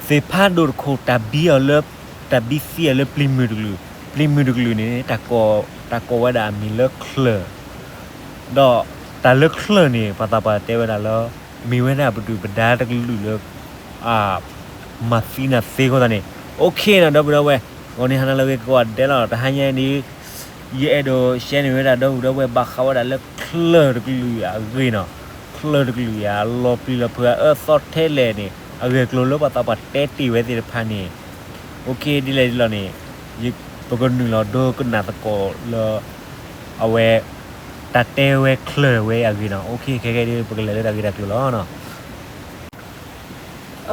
သ့ၣ်ဖးဒိၣ်တခိၣ် တၢ်ဘံအီၤလၢ တၢ်ဘံသံအီၤလၢပျံၤမုၢ်တကလုာ်, ပျံၤမုၢ်တကလုာ်န့ၣ် တၢ်ကိးဝဲဒၣ်အမံၤလၢချၢၣ်, ဒီးတၢ်လၢချၢၣ်န့ၣ် ပှၤသးပှၢ်တဲဝဲဒၣ်လၢ မ့ၢ်ဝဲဒၣ်ပဒုၣ်ပဒါတကလုာ်လၢ မၤသံနၤသ့အဃိသတးန့ၣ် okay နီၤ ဒီပုၢ်ဒီဝဲၢ်, ဂီၤန့ၣ်ဟါနၤလၢအဂ့ၤကိးဂၤဒဲးလီၤ. တဟါညါအံၤန့ၣ် ယအဲၣ်ဒိး share န့ၢ်ဝဲဒၣ်ဒီပုၢ်ဒီဝဲၢ် ဘၣ်ဃးဝဲဒၣ်လၢချၢၣ်တကလုာ်အဂ့ၢ်နီၤ, ချၢၣ်တကလုာ်အံၤ အလီၤပျံၤလီၤဖုးအအၢအသီထဲလဲၣ်န့ၣ် အဂ့ၢ်အကျိၤလၢပှၤသးပှၢ်တဲတ့ၢ်ဝဲသ့ၣ်တဖၣ်န့ၣ် okay ဒ်လဲၣ်ဒ်လဲၣ်န့ၣ် ပကနုာ်လီၤဒိကနၣ်သကိးလၢ အဝဲ တၢ်တဲဝဲချၢၣ်ဝဲအဂ့ၢ်နီၤ. Okay ခဲကဲဒ် ပကလဲၤလၢတၢ်ဂ့ၢ်တၢ်ကျိၤလီၤနီၤ.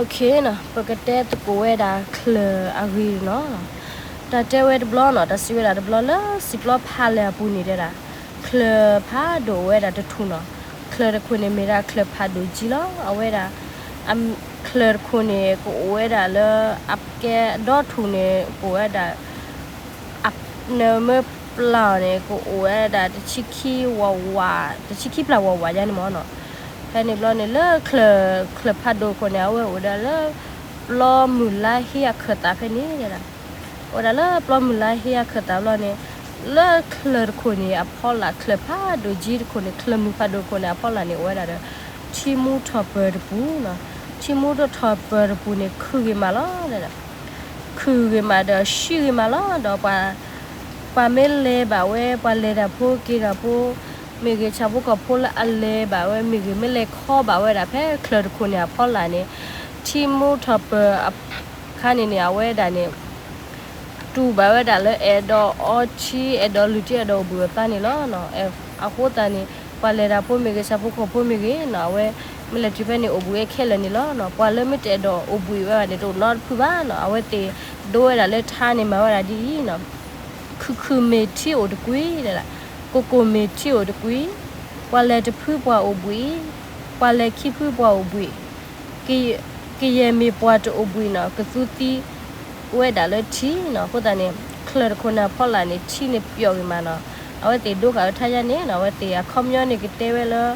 Okay နီၤ ပကတဲသကိးဝဲဒၣ်ချၢၣ်အဂ့ၢ်နီၤ. တၢ်တဲဝဲတဘျီနီၤ တၢ်စံးဝဲဒၣ်တဘျီလၢစံာ်ပျီဖးလဲၢ်အပူၤန့ၣ်တဲဒၣ် ချၢၣ်ဖးဒိၣ်အိၣ်ဝဲဒၣ်တထူၣ်နီၤ. ချၢၣ်တခိၣ်န့ၣ်မ့ၢ်ဒၣ်ချၢၣ်ဖးဒိၣ်ကံလီၤ. အဝဲဒၣ် ချၢၣ်တခိၣ်န့ၣ် ကအိၣ်ဝဲဒၣ်လၢ အကဲဒီထူၣ်န့ၣ် ကအိၣ်ဝဲဒၣ် နမ့ၢ်ပျၢ်အီၤန့ၣ် ကအိၣ်ဝဲဒၣ်တဆံခံဝးဝး တဆံခံပျၢ်ဝးဝးယါန့ၣ်မ့ၢ်နီၤ. ဖဲန့ၣ်ဘျီန့ၣ် လၢချၢၣ် ချၢၣ်ဖးဒိၣ်ခိၣ်န့ၣ် အဝဲအိၣ်ဒၣ်လၢ ပျီမုၢ်လါဟ့အခၢၣ်သးဖဲန့ၣ်ဒၣ်. အိၣ်ဝဲဒၣ်လၢပျီမုၢ်လါဟ့အခၢၣ်သးဘျီန့ၣ် လၢချၢၣ်တခိၣ်န့ၣ်အဖီလာ် ချၢၣ်ဖးဒိၣ်ကံတခိၣ်န့ၣ် ချၢၣ်မုၢ်ဖးဒိၣ်တခိၣ်န့ၣ်အဖီလာ်န့ၣ် အိၣ်ဝဲဒၣ်ဒီး ထံမူထီၣ်ပၢၢ်တပူၤနီၤ. ထံမူထီၣ်ပၢၢ်တပူၤန့ၣ် ခုၣ်ဂ့ၤမးလီၤ. ခုၣ်ဂ့ၤမးဒီးဆံးဂ့ၤမးလီၤ. ဒီးပှၤမ့ၢ်လဲၤဘၣ်ဝဲ ပှၤလဲၤတၢ်ဖိက့ၤတၢ်ဖိ မ့ၢ်ဂ့ၤ ဆၣ်ဖိကီၢ်ဖိလၢအလဲၤဘၣ်ဝဲ မ့ၢ်ဂ့ၤ မ့ၢ်လဲၤခီဘၣ်ဝဲဒၣ်ဖဲချၢၣ်တခိၣ်န့ၣ်အဖီလာ်န့ၣ် ထံမူထီၣ်ပၢၢ်အခါန့ၣ်န့ၣ် အဝဲဒၣ်န့ၣ် တူၢ်ဘၣ်ဝဲဒၣ်လၢအဲၣ်ဒိးအီထံ အဲၣ်ဒိးလုၢ်ထံ အဲၣ်ဒိးအိၣ်ဘှံးအသးန့ၣ်လီၤ. အဃိသတးန့ၣ် ပှၤလဲၤတၢ်ဖိမ့ၢ်ဂ့ၤ ဆၣ်ဖိကီၢ်ဖိမ့ၢ်ဂ့ၤနီၤ အဝဲ မ့ၢ်လဲၤတုၤဖဲန့ၣ် အိၣ်ဘှံးဝဲခဲလၢာ်န့ၣ်လီၤ. ပှၤလၢမ့ၢ်တအဲၣ်ဒိးအိၣ်ဘှံးဝဲဘၣ်န့ၣ် တအိၣ်နီတဖုဘၣ်နီၤ. အဝဲသ့ၣ်ဒိဝဲဒၣ်လၢထါန့ၣ် မၤဝဲဒၣ်ဒ်အံၤနီၤ. ခုၣ်ခုၣ်မ့ၢ်ထံအိၣ်တကွံ, ကိၢ်ကိၢ်မ့ၢ်ထံအိၣ်တကွံ, ပှၤလဲၤတဖုပှၤအိၣ်ဘှံး, ပှၤလဲၤခံဖုပှၤအိၣ်ဘှံး, ကယဲၢ်မ့ၢ်ပှၤတအိၣ်ဘှံးနီၤ ကသူသံဝဲဒၣ်လၢထံနီၤ. အဃိသတးန့ၣ် ချၢၣ်တခိၣ်န့ၣ်အဖီလာ်န့ၣ် ထံန့ၣ်ပျီၢ်ဂ့ၤမးနီၤ. အဝဲသ့ၣ်ဒိဃာ်ဝဲထါယါန့ၣ်နီၤ အဝဲသ့ၣ်အခီပညီန့ၣ်ကတဲဝဲလၢ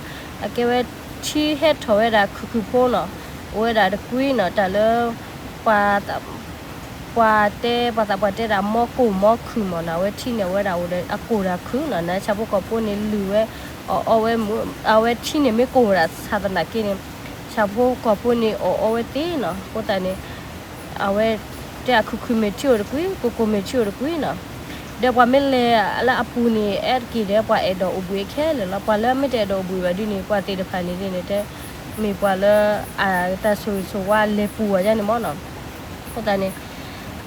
အကဲဝဲထံဟဲထီၣ်ဝဲဒၣ်ခုၣ်ခုၣ်ဖိနီၤ အိၣ်ဝဲဒၣ်တကွံနီၤ တၢ်လၢ ပှၤတဲ ပှၤသးပှၢ်တဲဒၣ် မီကိၢ်မီခုၣ်မ့ၢ်နီၤ. အဝဲထံန့ၣ် အဝဲဒၣ်အိၣ်ဒီးအကိၢ်ဒီးခုၣ်နီၤ. နဆၣ်ဖိကီၢ်ဖိန့ၣ် လုၢ်ဝဲ အီၣ်အီဝဲမုၢ် အဝဲထံန့ၣ်မ့ၢ်ကိၢ်ဝဲဒၣ်ဆၣ်သနာ်က့န့ၣ် ဆၣ်ဖိကီၢ်ဖိန့ၣ် အီၣ်အီဝဲသ့နီၤ. အဃိသတးန့ၣ် အဝဲတဲအခုၣ်ခုၣ်မ့ၢ်ထံအိၣ်တကွံ, ကိၢ်ကိၢ်မ့ၢ်ထံအိၣ်တကွံနီၤ. ဒီးပှၤမ့ၢ်လဲၤလၢအပူၤန့ၣ် အဲၣ်တက့ၢ်ဒီး ပှၤအဲၣ်ဒိးအိၣ်ဘှံးခဲလၢာ်လီၤ. ပှၤလၢမ့ၢ်တအဲၣ်ဒိးအိၣ်ဘှံးဘၣ်ဒ်န့ၣ် ပှၤသ့ၣ်တဖၣ်န့ၣ်ဒ်န့ၣ်တဲ မ့ၢ်ပှၤလၢ အတၢ်ဆိၣ်ဂ့ၤဆိၣ်ဝါလဲၤပူၤဝဲဒ်န့ၣ်မ့ၢ်နီၤ. အဃိသတးန့ၣ်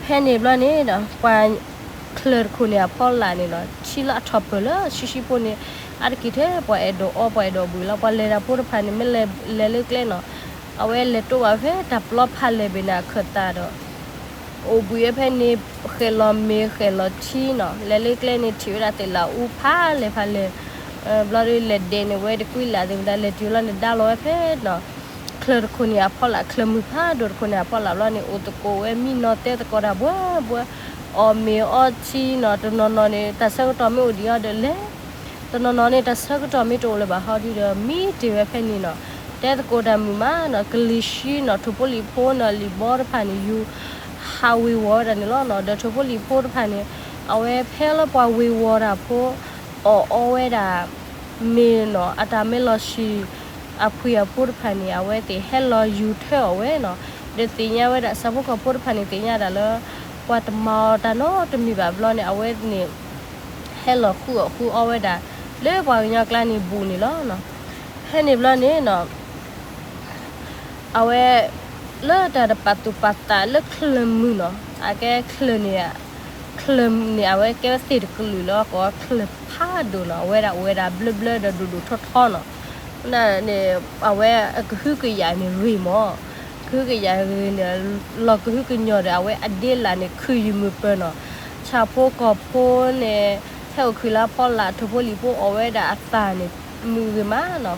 ဖဲန့ၣ်ဘျီန့ၣ်ဒီး ပှၤချၢၣ်တခိၣ်န့ၣ်အဖီလာ်န့ၣ်လီၤ ထံလၢအထီၣ်ပၢၢ်လၢဆှံဆှံဖိန့ၣ် အါတက့ၢ်ထဲ ပှၤအဲၣ်ဒိးအီ ပှၤအဲၣ်ဒိးဘှံးလီၤ. ပှၤလဲၤတၢ်ဖိတဖၣ်န့ၣ် မ့ၢ်လဲၤလဲၤလၢကျဲနီၤ အဝဲလဲၤတိဘၣ်ဖဲတၢ်ပျီဖးလဲၢ်ဘ့ၣ်န့ၣ်အခၢၣ်သးဒီး အိၣ်ဘှံးဝဲဖဲန့ၣ် ဃဲးလီၤမ့ၤဃဲးလီၤထံနီၤ. လဲၤလၢကျဲန့ၣ် ထံၣ်ဝဲဒၣ်သ့ၣ်လၢအူဖးလဲၢ်ဖးလဲၢ် ဘျီဒီးလဲၤဒဲးန့ၣ်ဝဲတကွံလၢ်သ့ၣ်မတၤ လဲၤတုၤလီၤန့ၣ်ဒါလီၤဝဲဖဲနီၤ ချၢၣ်တခိၣ်န့ၣ်အဖီလာ် ချၢၣ်မုၢ်ဖးဒိၣ်တခိၣ်န့ၣ်အဖီလာ်ဘျီန့ၣ် အိၣ်သကိးဝဲမံနီၤတဲသကိးတၢ်ဘှဲဘှဲ အီၣ်မ့ၤအီထံနီၤ. တနီၤနီၤန့ၣ် တၢ်ဆၢကတီၢ်မ့ၢ်အိၣ်ဒံးအီၤဒီးလဲၤ တနီၤနီၤန့ၣ် တၢ်ဆၢကတီၢ်မ့ၢ်တအိၣ်လၢၤဘၣ်ဟီဒုဒီး မံတ့ၢ်ဝဲဖဲန့ၣ်နီၤ. တဲသကိးတၢ်မုာ်မးနီၤ ကလံၤဆှံနီၤ ထိၣ်ဖိလံၣ်ဖိနီၤ လံာ်ဘီတဖၣ်န့ၣ် ယူၤဟးဝ့ၤဝီၤဝဲဒၣ်န့ၣ်လီၤနီၤ. ဒီးထိၣ်ဖိလံၣ်ဖိတဖၣ်န့ၣ် အဝဲဖဲလၢပှၤဝ့ၤဝီၤတၢ်ဖိ အီၣ်အီဝဲဒၣ် မ့ၢ်နီၤ အတၢ်မ့ၢ်လီၤဆံး အဖှံအဖိတဖၣ်န့ၣ် အဝဲသ့ၣ်ဟဲလီၤယူၤထွဲအီၣ်ဝဲနီၤ. ဒီးသ့ၣ်ညါဝဲဒၣ် ဆၣ်ဖိကီၢ်ဖိတဖၣ်န့ၣ် သ့ၣ်ညါဒၣ်လၢ ပှၤတမၤအီၤတၢ်နီတမံၤဘၣ်ဘျီန့ၣ် အဝဲန့ၣ် ဟဲလီၤဃုအီၣ်ဃုအီဝဲဒၣ် လၢပှၤကညီကျါန့ၣ်ဘူးန့ၣ်လီၤ. ဖဲန့ၣ်ဘျီန့ၣ်နီၤ အဝဲ လၢတၢ်တပာ်သူၣ်ပာ်သးလၢချၢၣ်မုၢ်နီၤ အကဲချၢၣ်န့ၣ် ချၢၣ်န့ၣ် အဝဲကဲဝဲသ့ၣ်တကလုာ်လၢကိးချၢၣ်ဖးဒိၣ်နီၤ အဝဲဒၣ်အိၣ်ဝဲဒၣ်ဘျၢဘျၢဒီးဒိၣ်ဒိၣ်ထီထီနီၤ. န့ၣ် အဝဲအကဟုကယာ်န့ၣ်ဂ့ၤမး ကဟုကယာ်ဂ့ၤန့ၣ် လီၤကဟုကညီၢ်ဒီး အဝဲအဒ့လၢ်န့ၣ် ခုၣ်ယုၢ်မုာ်ပၢၢ်နီၤ. ဆၣ်ဖိကီၢ်ဖိန့ၣ် ဟဲအိၣ်ခုၣ်လၢဖီလာ် ထိၣ်ဖိလံၣ်ဖိအီၣ်ဝဲဒၣ်အသၣ်န့ၣ် မုာ်ဂ့ၤမးနီၤ.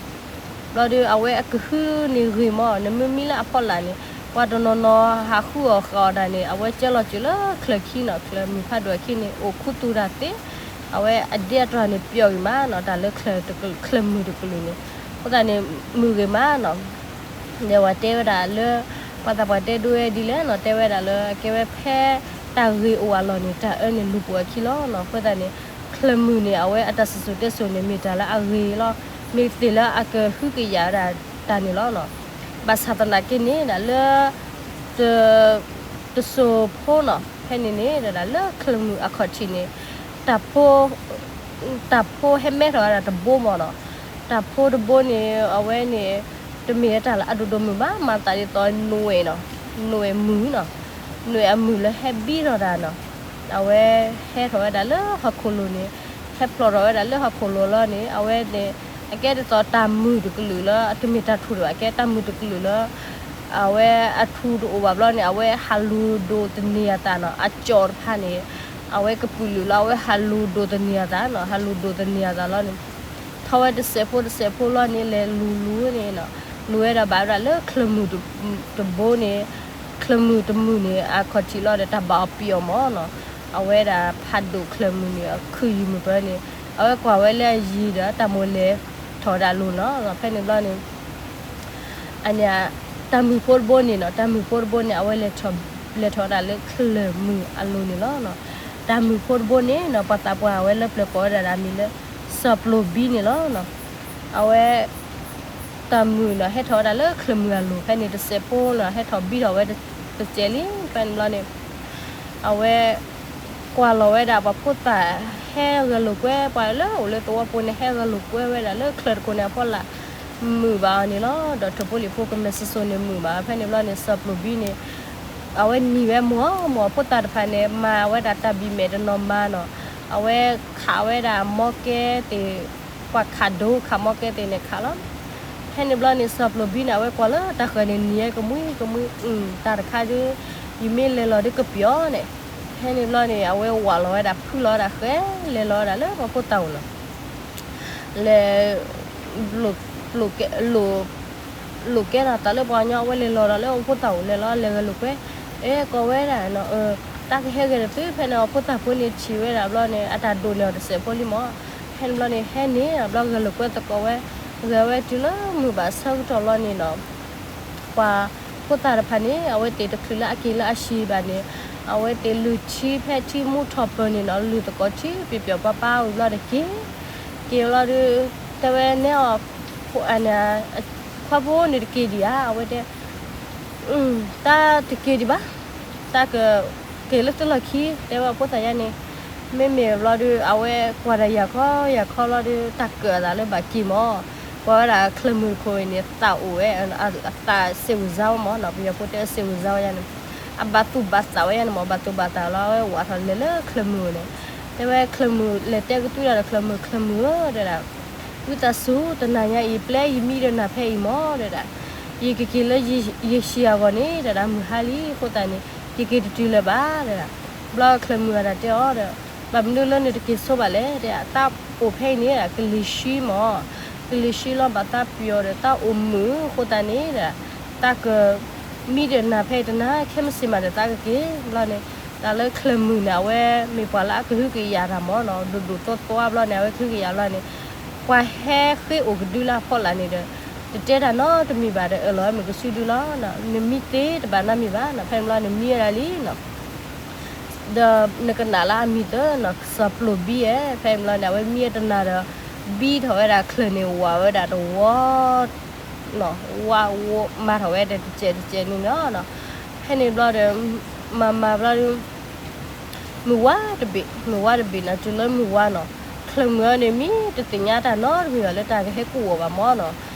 ဘျီဒီး အဝဲအကဟုန့ၣ်ဂ့ၤမး နမ့ၢ်မံလၢအဖီလာ်န့ၣ် ပှၤတနီၤနီၤဟးဃုအီၣ်ဃုအီၣ်တၢ်န့ၣ် အဝဲကၢလီၤစၢၤလၢချၢၣ်ခံနီၤ ချၢၣ်မုၢ်ဖးဒိၣ်အခံန့ၣ် အိၣ်ခူသူၣ်တၢ်သ့ အဝဲအဒ့အတြီၤန့ၣ်ပျီၢ်ဂ့ၤမးနီၤ တၢ်လၢချၢၣ်မုၢ်တကလုာ်န့ၣ် အဃိသတးန့ၣ် မုာ်ဂ့ၤမးနီၤ. ဒီးပှၤတဲဝဲဒၣ်လၢ ပှၤသးပှၢ်တဲဒိဝဲဒ်လဲၣ်နီၤ, တဲဝဲဒၣ်လၢအကဲဝဲဖဲတၢ်ဂ့ၤအိၣ်အလီၢ်န့ၣ် တၢ်အၢန့ၣ်လူၤပိာ်အခံလီၤနီၤ. အဃိသတးန့ၣ် ချၢၣ်မုၢ်န့ၣ် အဝဲအတၢ်စံၣ်စိၤတဲစိၤန့ၣ်မ့ၢ်တၢ်လၢအဂ့ၤလီၤ. မ့ၢ်သ့ၣ်လၢအကဟုကယာ်ဝဲဒၣ်တၢ်န့ၣ်လီၤနီၤ. ဘၣ်ဆၣ်သနာ်က့န့ၣ်ဒၣ်လၢ တစိၤဖိနီၤ, ဖဲန့ၣ်န့ၣ်ဒၣ် လၢချၢၣ်မုၢ်အခီၣ်ထံးန့ၣ် တၢ်ဖိ တၢ်ဖိဟဲမဲထီၣ်ဝဲဒၣ်တဘိမ့ၢ်နီၤ. တၢ်ဖိတဘိန့ၣ် အဝဲန့ၣ် တမ့ၢ်တၢ်လၢအဒိၣ်ဒိၣ်မုၢ်ဘၣ်, မၤသးဒ်သိးနိၣ်ဝဲနီၤ, နိၣ်ဝဲမုၢ်နီၤ, နိၣ်ဝဲအမုၢ်လၢဟဲဘံထီၣ်တၢ်နီၤ. အဝဲဟဲထီၣ်ဝဲဒၣ်လၢဟီၣ်ခိၣ်လိၤန့ၣ်, ဟဲဖျိးထီၣ်ဝဲဒၣ်လၢဟီၣ်ခိၣ်လိၤလီၤန့ၣ်, အဝဲန့ၣ် အကဲဒ်သိးတၢ်မုၢ်တကလုာ်လၢ အတမ့ၢ်တၢ်ထူၣ်ဒံးဘၣ်, အကဲတၢ်မုၢ်တကလုာ်လၢ အဝဲအထူတအိၣ်ဘၣ်ဘျီန့ၣ် အဝဲဟးလူၤဒိးသန့ၤအသးနီၤ. အကၠီၣ်တဖၣ်န့ၣ် အဝဲကပုာ်လုာ်လီၤ, အဝဲဟးလူၤဒိးသန့ၤအသးနီၤ, ဟးလူၤဒိးသန့ၤအသးလီၤန့ၣ် ထီၣ်ဝဲတစဲးဖိတစဲးဖိလီၤန့ၣ် လဲၤလူၤလူၤန့ၣ်နီၤ, လူၤဝဲဒၣ်ဘၣ်ဝဲဒၣ်လၢချၢၣ်မုၢ်တဘိန့ၣ်, ချၢၣ်မုၢ်တမုၢ်န့ၣ် အခီၣ်ထံးလီၤဒီး တၢ်ဘၣ်အီၤပံာ်အီၤမ့ၢ်နီၤ. အဝဲဒၣ်ဖးဒိၣ်ချၢၣ်မုၢ်န့ၣ် ခုၣ်ယုၢ်မုၢ်ပၢၤန့ၣ် အဝဲကွၢ်ဝဲလၢအယံၤဒီး တၢ်မိၣ်လဲၤထီၣ်ဝဲဒၣ်အလိၤနီၤ. ဖဲန့ၣ်ဘျီန့ၣ် အန့ၣ် တၢ်မုၢ်ဖိတဘိန့ၣ်နီၤ, တၢ်မုၢ်ဖိတဘိန့ၣ် အဝဲလဲၤထီၣ် လဲၤထီၣ်ဝဲဒၣ်လၢချၢၣ်မုၢ်အလိၤန့ၣ်လီၤနီၤ. တၢ်မုၢ်ဖိတဘိန့ၣ်နီၤ ပှၤသးပှၢ်အဝဲလၢပျၢၤကိးဝဲဒၣ်ဒၣ်မံၤလၢ စီၤပျိၤဘံန့ၣ်လီၤနီၤ. အဝဲ တၢ်မုၢ်နီၤ ဟဲထီၣ်ဝဲဒၣ်လၢချၢၣ်မုၢ်အလိၤ ဖဲန့ၣ်တစဲးဖိနီၤ ဟဲထီၣ်ဘံထီၣ်ဝဲတစဲးလံ. ဖဲန့ၣ်ဘျီန့ၣ် အဝဲ ကွၢ်လီၤဝဲဒၣ်ပှၤဖိသၣ်ဟဲဂဲၤလိာ်ကွဲ ပှၤလၢအိၣ်လၢသဝီပူၤန့ၣ် ဟဲဂဲၤလိာ်ကွဲဝဲဒၣ်လၢချၢၣ်တခိၣ်န့ၣ်အဖီလာ် မုာ်ဘၣ်အီၤန့ၣ်လီၤ. ဒီးထိၣ်ဖိလံၣ်ဖိကမဲာ်စၢၤစိၤန့ၣ်မုာ်ဘၣ်. ဖဲန့ၣ်ဘျီန့ၣ် စီၤပျိၤဘံန့ၣ် အဝဲနံၤဝဲမိၢ်မိၢ်ဖိသၣ်တဖၣ်န့ၣ် မၤဝဲဒၣ်တၢ်ဘံၣ်မဲာ်တနီၤမၤနီၤ. အဝဲခးဝဲဒၣ်မီကဲသ့ၣ် ပှၤခးဒိခးမီကဲသ့ၣ်န့ၣ်ခးလီၤ. ဖဲန့ၣ်ဘျီန့ၣ် စီၤပျိၤဘံန့ၣ် အဝဲကွၢ်လၢတၢ်ဃၢၤန့ၣ် နံၤဝဲကမှံကမှံ တၢ်တခါဒုး ယမ့ၢ်လဲၤလီၤဒုးကပျီၤန့ၣ်. ဖဲန့ၣ်ဘျီန့ၣ် အဝဲဝးလီၤဝဲဒၣ် ဖုလီၤဝဲဒၣ်ဃဲ လဲၤလီၤဝဲဒၣ်လၢပှၤဖိသၣ်အိၣ်နီၤ လဲၤ လိာ်ကဲထီၣ်သးလၢပှၤကညီ အဝဲလဲၤလီၤဒီးလၢအဖိသၣ်အိၣ် လဲၤလီၤလဲၤဂဲၤလိာ်ကွဲ အဲ ကိးဝဲဒၣ်နီၤ တၢ်ကဟဲဂဲၤတသု ဖဲန့ၣ်အဖိသၣ်ဖိန့ၣ်ထံၣ်ဝဲဒၣ်ဘျီန့ၣ် အတၢ်ဒိၣ်န့ၢ်အီၤတစဲးဖိလံမး. ဖဲန့ၣ်ဘျီန့ၣ် ဟဲန့ၣ်ဘျီဂဲၤလိာ်ကွဲသကိးဝဲ ဂဲၤဝဲတုၤလၢမုၢ်ဘၣ်ဆၢကတီၢ်ဘျီန့ၣ်နီၤ ပှၤဖိသၣ်တဖၣ်န့ၣ် အဝဲသ့ၣ်တချုးလၢအက့ၤလၢအဟံၣ်ဘၣ်န့ၣ် အဝဲသ့ၣ်လုၢ်ထံဖဲထံမူထီၣ်ပၢၢ်န့ၣ်နီၤ လုၢ်သကိးထံပျီၤပျီၤပၢ်ပၢ်ဝံၤဘျီတက့ၢ် က့ၤဘျီဒုး တဲဝဲနဲအီၤ ခွါဖိန့ၣ်တက့ၤဒံးဧါ အဝဲတဲ တၢ်တက့ၤဒံးဘၣ် တၢ်က က့ၤလၢသုလီၢ်ခံ တဲဝဲအဖိသၣ်ယါန့ၣ် မ့မ့ၢ်ဘျီဒုး အဝဲကွၢ်ဒၣ်ယၤခီယၤခီဘျီဒုး တၢ်ကၢၣ်အသးလၢဘၣ်က့ၤမး ကွၢ်ဝဲဒၣ်ချၢၣ်မုၢ်တခိၣ်အံၤန့ၣ် သးအိၣ်ဝဲ အသးစဲဝံၤစါဝဲမးနီၤ ပယီၤဖိတဲစဲဝံၤစါဝဲယါန့ၣ် အဘၣ်သူၣ်ဘၣ်သးဝဲယါန့ၣ်မး ဘၣ်သူၣ်ဘၣ်သးလီၤ အဝဲဝးထီၣ်လဲၤလၢချၢၣ်မုၢ်န့ၣ် တဲဝဲချၢၣ်မုၢ် လဲၤတဲကသွံဒီးချၢၣ်မုၢ် ချၢၣ်မုၢ်ဧၢ တဲဒၣ် ဝံသးစူၤ တနၤညါအံၤ ပျဲယမံဒီးနၤဖဲအံၤမး တဲဒၣ် ယကက့ၤလၢယဟံၣ်အဂီၢ်န့ၣ် တဲဒၣ် မုၢ်ဟါလံ အဃိသတးန့ၣ် ယက့ၤတတုၤလၢၤဘၣ် တဲဒၣ် ဘျီချၢၣ်မုၢ်အတၢ်တဲအီၤဒီး ဘၣ်မနုၤလၢနတက့ၤဆိဘၣ်လဲၣ် တဲဒၣ် တၢ်အိၣ်ဖဲအံၤန့ၣ် ကလံၤဆှံမး ကလံၤဆှံလီၤ ဘၣ်သးပျီၤဒီးတၢ်အိၣ်မုာ် အဃိသတးန့ၣ် တဲဒၣ် တၢ်က မံဒီးနၤဖဲအံၤတနၤ ခဲမုၢ်ဆ့ၣ်မးဒီးသးကက့ၤ ဘျီန့ၣ် တၢ်လၢချၢၣ်မုၢ်န့ၣ် အဝဲမ့ၢ်ပှၤလၢအကဟုကယာ်တၢ်မးနီၤ ဒိၣ်ဒိၣ်သွါသွါဘျီန့ၣ် အဝဲကဟုကယာ်ဘျီန့ၣ် ပှၤဟဲဃ့အိၣ်ကဒုလၢအဖီလာ်န့ၣ်ဒီး တတဲတၢ်နီတမံၤဘၣ်ဒီး အၢၣ်လီၤဝဲမ့ၢ်ကဆူဒုလီၤ နမံသ့တဘၣ်နီတမံၤဘၣ်နီၤ ဖဲန့ၣ်ဘျီန့ၣ်မံဝဲဒၣ်လံနီၤ ဒီးနကနၣ်လၢအမံၤသၢနီၤ စီၤပျိၤဘံဧၢ ဖဲန့ၣ်ဘျီန့ၣ် အဝဲမံဝဲတနၤဒီး ဘံထီၣ်ဝဲဒၣ်ချၢၣ်န့ၣ် ဝးဝဲဒၣ်တဝီ ဝးဝး မၤထီၣ်ဝဲဒၣ်တစဲးတစဲးန့ၣ်နီၤ ဖဲန့ၣ်ဘျီဒီး မၤမၤဘျီဒီး မုၢ်ဝါတဘ့ၣ် မုၢ်ဝါတဘ့ၣ်နီၤ တုၤလၢမုၢ်ဝါနီၤ ချၢၣ်မုၢ်အံၤန့ၣ် မံတသ့ၣ်ညါတၢ်နီတမံၤဘၣ်လၢတၢ်ကဟဲကူၣ်အီၤဘၣ်မးနီၤ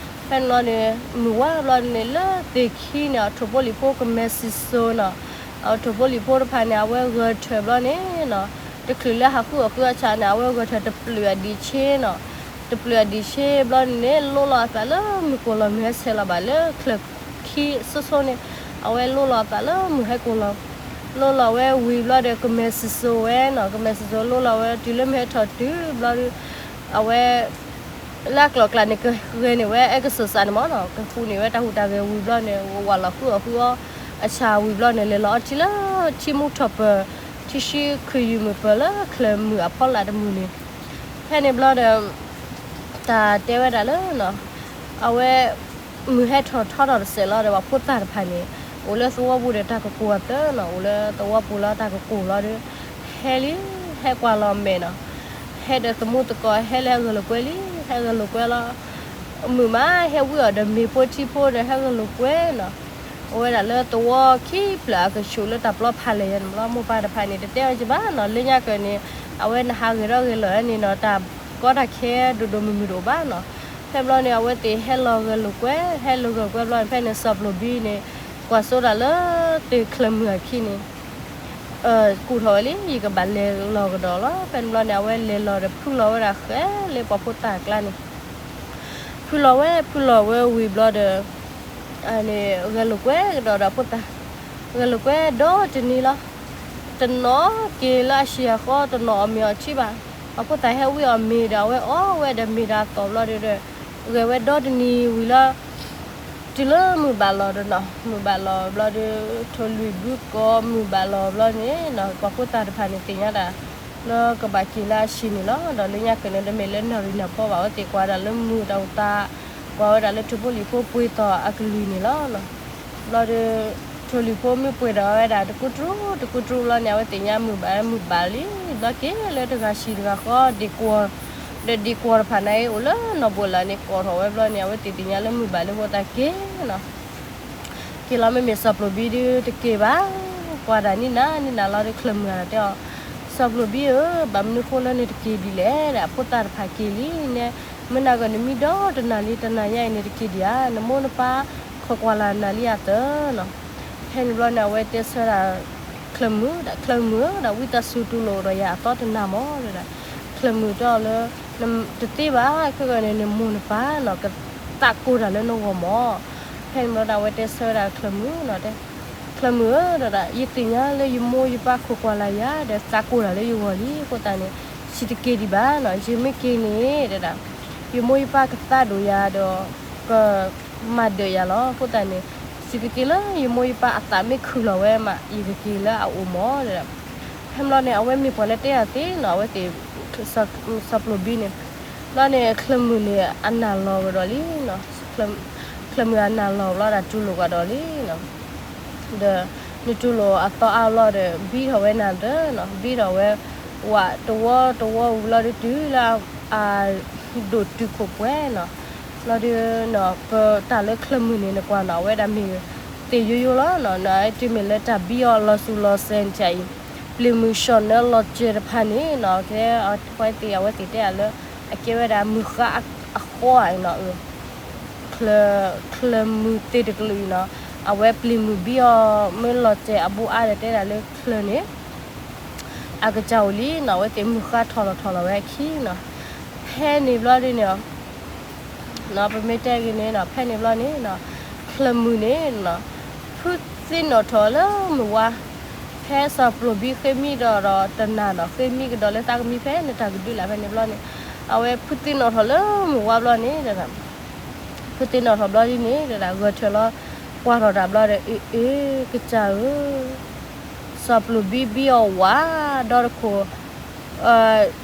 ဖဲန့ၣ်ဘျီန့ၣ် မုၢ်ဝါဘျီန့ၣ် လၢသ့ၣ်ခံန့ၣ် အထိၣ်ဖိလံၣ်ဖိကမဲာ်စံၣ်စိၤနီၤ အထိၣ်ဖိလံၣ်ဖိတဖၣ်န့ၣ် အဝဲဂဲၤထၢၣ်ဘျီန့ၣ်နီၤ တချုးလၢဟးဃုအီၣ်ဃုအီဆၣ်န့ၣ် အဝဲဂဲၤထၢၣ်တပျုာ်အဒံးဆ့နီၤ တပျုာ်အဒံးဆ့ဘျီန့ၣ် လိၣ်လီၤအသးလၢမုၢ်ကိၢ်လီၤ မုၢ်ဟဲဆဲးလီၤဘၣ်လၢချၢၣ်ခံစိစိန့ၣ် အဝဲလိၣ်လီၤအသးလၢမုၢ်ဟဲကိၢ်လီၤ လိၣ်လီၤဝဲဝံၤဘျီဒီး ကမဲာ်စံၣ်စိၤဝဲနီၤ ကမဲာ်စံၣ်စိၤလိၣ်လီၤဝဲတုၤလၢမုၢ်ဟဲထီၣ်တုၤဘျီဒီး အဝဲ လၢအကျိၤအကျဲန့ၣ် ကဂဲၤန့ၢ်ဝဲ exercise န့ၣ်မးနီၤ ကဟူးန့ၢ်ဝဲတၢ်ဟူးတၢ်ဂဲၤဝံၤဘျီန့ၣ် ဝးလီၤဃုအီၣ်ဃုအီအဆၣ်ဝံၤဘျီန့ၣ် လဲၤလီၤအီထံလၢထံမူထီၣ်ပၢၢ် ထံဆှံခုၣ်ယုၢ်မုၢ်ပၢၤလၢချၢၣ်မုၢ်အဖီလာ်တမုၢ်န့ၣ် ဖဲန့ၣ်ဘျီဒီး တၢ်တဲဝဲဒၣ်လၢ အဝဲ မုၢ်ဟဲထီၣ်ထီထီၣ်တစဲးလီၤဒီး ပှၤဖိသၣ်တဖၣ်န့ၣ် အိၣ်လၢသဝီပူၤဒီးတၢ်ကကိၢ်အသၢနီၤ, အိၣ်လၢသဝီပူၤလီၤတၢ်ကကိၢ်လီၤဒီး ဟဲလံ, ဟဲကွၢ်လီၤအမဲာ်နီၤ, ဟဲဒီးသမူသကိး ဟဲလၢအဂဲၤလိာ်ကွဲလံ, ဟဲဂဲၤလိာ်ကွဲလီၤ, မုာ်မး ဟဲဝံအီၤဒီးမ့ၤဖိထံဖိဒီး ဟဲဂဲၤလိာ်ကွဲနီၤ, အဝဲဒၣ်လၢသဝီခံဖျၢၣ်အကဆူးလၢတၢ်ပျီဖးလဲၢ်ယဲန့ၣ်လီၤ. မိၢ်ပၢ်တဖၣ်န့ၣ် တတဲအီၤကဘၣ်နီၤ, လၢညါကၢၢ်န့ၣ် အဝဲနဟးဂဲၤထီၣ်ဂဲၤလီၤန့ၣ်နီၤ, တၢ်ကီတၢ်ခဲဒိၣ်ဒိၣ်မုၢ်မုၢ်တအိၣ်ဘၣ်နီၤ. ဖဲဘျီန့ၣ် အဝဲသ့ၣ်ဟဲလီၤဂဲၤလိာ်ကွဲ, ဟဲလီၤဂဲၤလိာ်ကွဲဘျီန့ၣ် ဖဲန့ၣ်စီၤပျိၢ်ဘံန့ၣ် ကွၢ်စိတၢ်လၢသ့ၣ်ချၢၣ်မုၢ်အခံန့ၣ် ကူၣ်ထီၣ်ဝဲလံ, ယကဘၣ်လဲၤလီၤကဒီးလီၤ. ဖဲန့ၣ်ဘျီန့ၣ် အဝဲလဲၤလီၤဒီးဖုလီၤဝဲဒၣ်ဃဲလၢပှၤဖိသၣ်အကျါန့ၣ်, ဖုလီၤဝဲ ဖုလီၤဝဲဝံၤဘျီဒီး ဂဲၤလိာ်ကွဲကဒီးဒီးဖိသၣ်, ဂဲၤလိာ်ကွဲဒီတနံၤလီၤ. တနီၤက့ၤလၢအဟံၣ်အဃီ တနီၤအီၣ်မ့ၤအီထံဘၣ်. ပှၤဖိသၣ်ဟဲဝံအီၣ်မ့ၤဒီး အဝဲအီၣ်ဝဲဒီးမ့ၤဒီးအသီၣ်ဘျီဒီး ဂဲၤဝဲဒီတနံၤဝံၤလီၤ. တုၤလၢမုၢ်ဘၣ်လီၤဒီးနီၤ, မုၢ်ဘၣ်လီၤဘျီဒီး ထိၣ်လွံၢ်ဘုကီး မုၢ်ဘၣ်လီၤဘျီန့ၣ်နီၤ, ပှၤဖိသၣ်တဖၣ်န့ၣ်သ့ၣ်ညါတၢ် လၢကဘၣ်က့ၤလၢအဟံၣ်န့ၣ်လီၤ. ဒီးလၢညါကၢၢ်န့ၣ် တမ့ၢ်လၢနၣ်ရံၣ်နၢ်ဖီဘၣ်, အဝဲသ့ၣ်ကွၢ်ဒၣ်လၢမုၢ်တၢ်အိၣ်သး, ကွၢ်ဝဲဒၣ်လၢထိၣ်ဖိလံၣ်ဖိပှ့ၤထီၣ်အကလုၢ်န့ၣ်လီၤ. ဘျီဒီး ထိၣ်လွံၢ်ဖိမ့ၢ်ပှ့ၤထီၣ်ဝဲဒၣ်တကူတရူၢ် တကူတရူၢ်လီၤန့ၣ် အဝဲသ့ၣ်ညါမုၢ်ဘၣ်မုၢ်ဘၣ်လံ. ဘျီက့ၤလၢတဂၤဟံၣ်တဂၤဃီ ဒ့ၣ်ကွီၢ်, ဒီးဒ့ၣ်ကွီၢ်တဖၣ်န့ၣ် အိၣ်လၢနီၢ်ဘိလၢန့ၣ် ကိးထီၣ်ဝဲဘျီန့ၣ် အဝဲသ့ၣ်သ့ၣ်ညါလၢမုၢ်ဘၣ်လံအဃိသတးက့ၤနီၤ က့ၤလီၤမ့မ့ၢ်စီၤပျိၢ်ဘံဒီးတက့ၤဘၣ်. ကွၢ်ဒၣ်နံၣ်နၤနံၣ်နၤလီၤဒီး ချၢၣ်မုၢ်အတၢ်တဲအီၤ, စီၤပျိၢ်ဘံဧၢ, ဘၣ်မနုၤဃိလၢနတက့ၤဒ်လဲၣ်ဒီး အဖိသၣ်တဖၣ်က့ၤလံန့ၣ်, မုၢ်နၤဂီၢ်နမံဒီတနၤလံ တနၤညါအံၤန့ၣ်တက့ၤဒံးဧါ, နမိၢ်နပၢ်ခိးကွၢ်လၢ်နၤလံအသၢနီၤ. ဖဲန့ၣ်ဘျီန့ၣ် အဝဲတဲဆၢဒၣ် ချၢၣ်မုၢ်ဒီး ချၢၣ်မုၢ်ဧၢ, ဒီးဝံသးစူၤတူၢ်လိာ်ဒီးယၤအသီတနၤမၢ်တဲဒၣ်. ချၢၣ်မုၢ်တဲအီၤလၢ တသ့ဘၣ်, ခဲကနံၣ်န့ၣ် နမိၢ်နပၢ်နီၤ ကသးကိၢ်တၢ်လၢနဂီၢ်မၢ်. ဖဲန့ၣ်ဘျီန့ၣ် အဝဲတဲဆၢဝဲဒၣ်ချၢၣ်မုၢ်နီၤ, တဲ, ချၢၣ်မုၢ်ဧၢ, တဲဒၣ်, ယသ့ၣ်ညါလၢယမိၢ်ယပၢ်ခိးကွၢ်လၢ်ယၤဒီးသးကိၢ်တၢ်လၢယဂီၢ်လံအဃိသတးန့ၣ်, ယတက့ၤဒံးဘၣ်နီၤ, ယမ့ၢ်က့ၤန့ၣ် တဲဒၣ်, ယမိၢ်ယပၢ်ကသးဒိၣ်ယၤဒီး ကမၤဒၢးယၤလီၤ. အဃိသတးန့ၣ် ယကက့ၤလၢယမိၢ်ယပၢ်အသးမ့ၢ်ခုၣ်လီၤဝဲမး ယကက့ၤလၢအအိၣ်မၢ် တဲဒၣ်. ဖဲန့ၣ်ဘျီန့ၣ် အဝဲမ့ၢ်ပှၤလၢတဲအီၤသ့နီၤ, အဝဲသ့ၣ် စီၤပျိၢ်ဘံန့ၣ်, ဘျီန့ၣ် ချၢၣ်မုၢ်န့ၣ် အနၢ်လီၤကဒီးလံနီၤ, ချၢၣ်မုၢ်အနၢ်လီၤဘျီဒီးတူၢ်လိာ်ကဒီးလံနီၤ. ဒီးနတူၢ်လိာ်အသီအါဘျီဒီး ဘံထီၣ်ဝဲနၤသၢနီၤ, ဘံထီၣ်ဝဲ ဝးတဝီတဝီဝံၤလီၤဒီးတုၤလၢ အဒိၣ်တုာ်ခိၣ်ပှဲၤနီၤ. ဘျီဒီး ပတၢ်လၢချၢၣ်မုၢ်န့ၣ် နကွၢ်နီၤ အဝဲဒၣ်မ့ၢ်သ့ၣ်ယိယိလီၤနီၤ, တုၤမ့ၢ်လၢတၢ်ဘံအီၤလီၤစူၤလီၤစဲၤန့ၣ်အံၤ, ပျ့ၤမုၢ်ဆှီၣ်နၢလီၤစဲၤတဖၣ်န့ၣ်နီၤ, ကဲအဝဲသ့ၣ် အဝဲသ့ၣ်တဲအီၤလၢ အကဲဝဲဒၣ်မုၢ်ဃါအဃီဧါနီၤ, ချၢၣ်မုၢ်သ့ၣ်တကလုာ်နီၤ, အဝဲပျ့ၤမုၢ်ဘံအီၤမ့ၢ်လီၤစဲၤအဘိအါဒီးတဲဒၣ်လၢချၢၣ်န့ၣ် အကစၢ်အိၣ်လံနီၤ, အဝဲသ့ၣ်မုၢ်ဃါထီၣ်လီၤထီၣ်လီၤဝဲအခံနီၤ. ဖဲန့ၣ်ဘျီဒ်န့ၣ် ပမ့ၢ်တဲက့ၤန့ၣ်နီၤ, ဖဲန့ၣ်ဘျီန့ၣ်နီၤ, ချၢၣ်မုၢ်န့ၣ်နီၤ, ဖုသ့ၣ်နီၣ်ထီၣ်လၢမုၢ်ဝါ, ဖဲစီၤပျိၢ်ဘံဃ့မံဒီးတနၤနီၤ, ဃ့မံကဒီးလၢသးကမံဖဲန့ၣ်တၢ်ကဒုးလၢ်ဖဲန့ၣ်ဘျီန့ၣ်, အဝဲဖုသ့ၣ်နီၣ်ထီၣ်လၢမုၢ်ဝါဘျီန့ၣ် ဖုသ့ၣ်နီၣ်ထီၣ်ဘျီဒ်န့ၣ် တဲဒၣ် ဂဲၤထၢၣ်လီၤ ကွၢ်ထီၣ်တၢ်ဘျီဒီး အ့ အ့ ကစၢ်ဧၢ, စီၤပျိၢ်ဘံဘံအီၤဝးဒီတခိၣ်,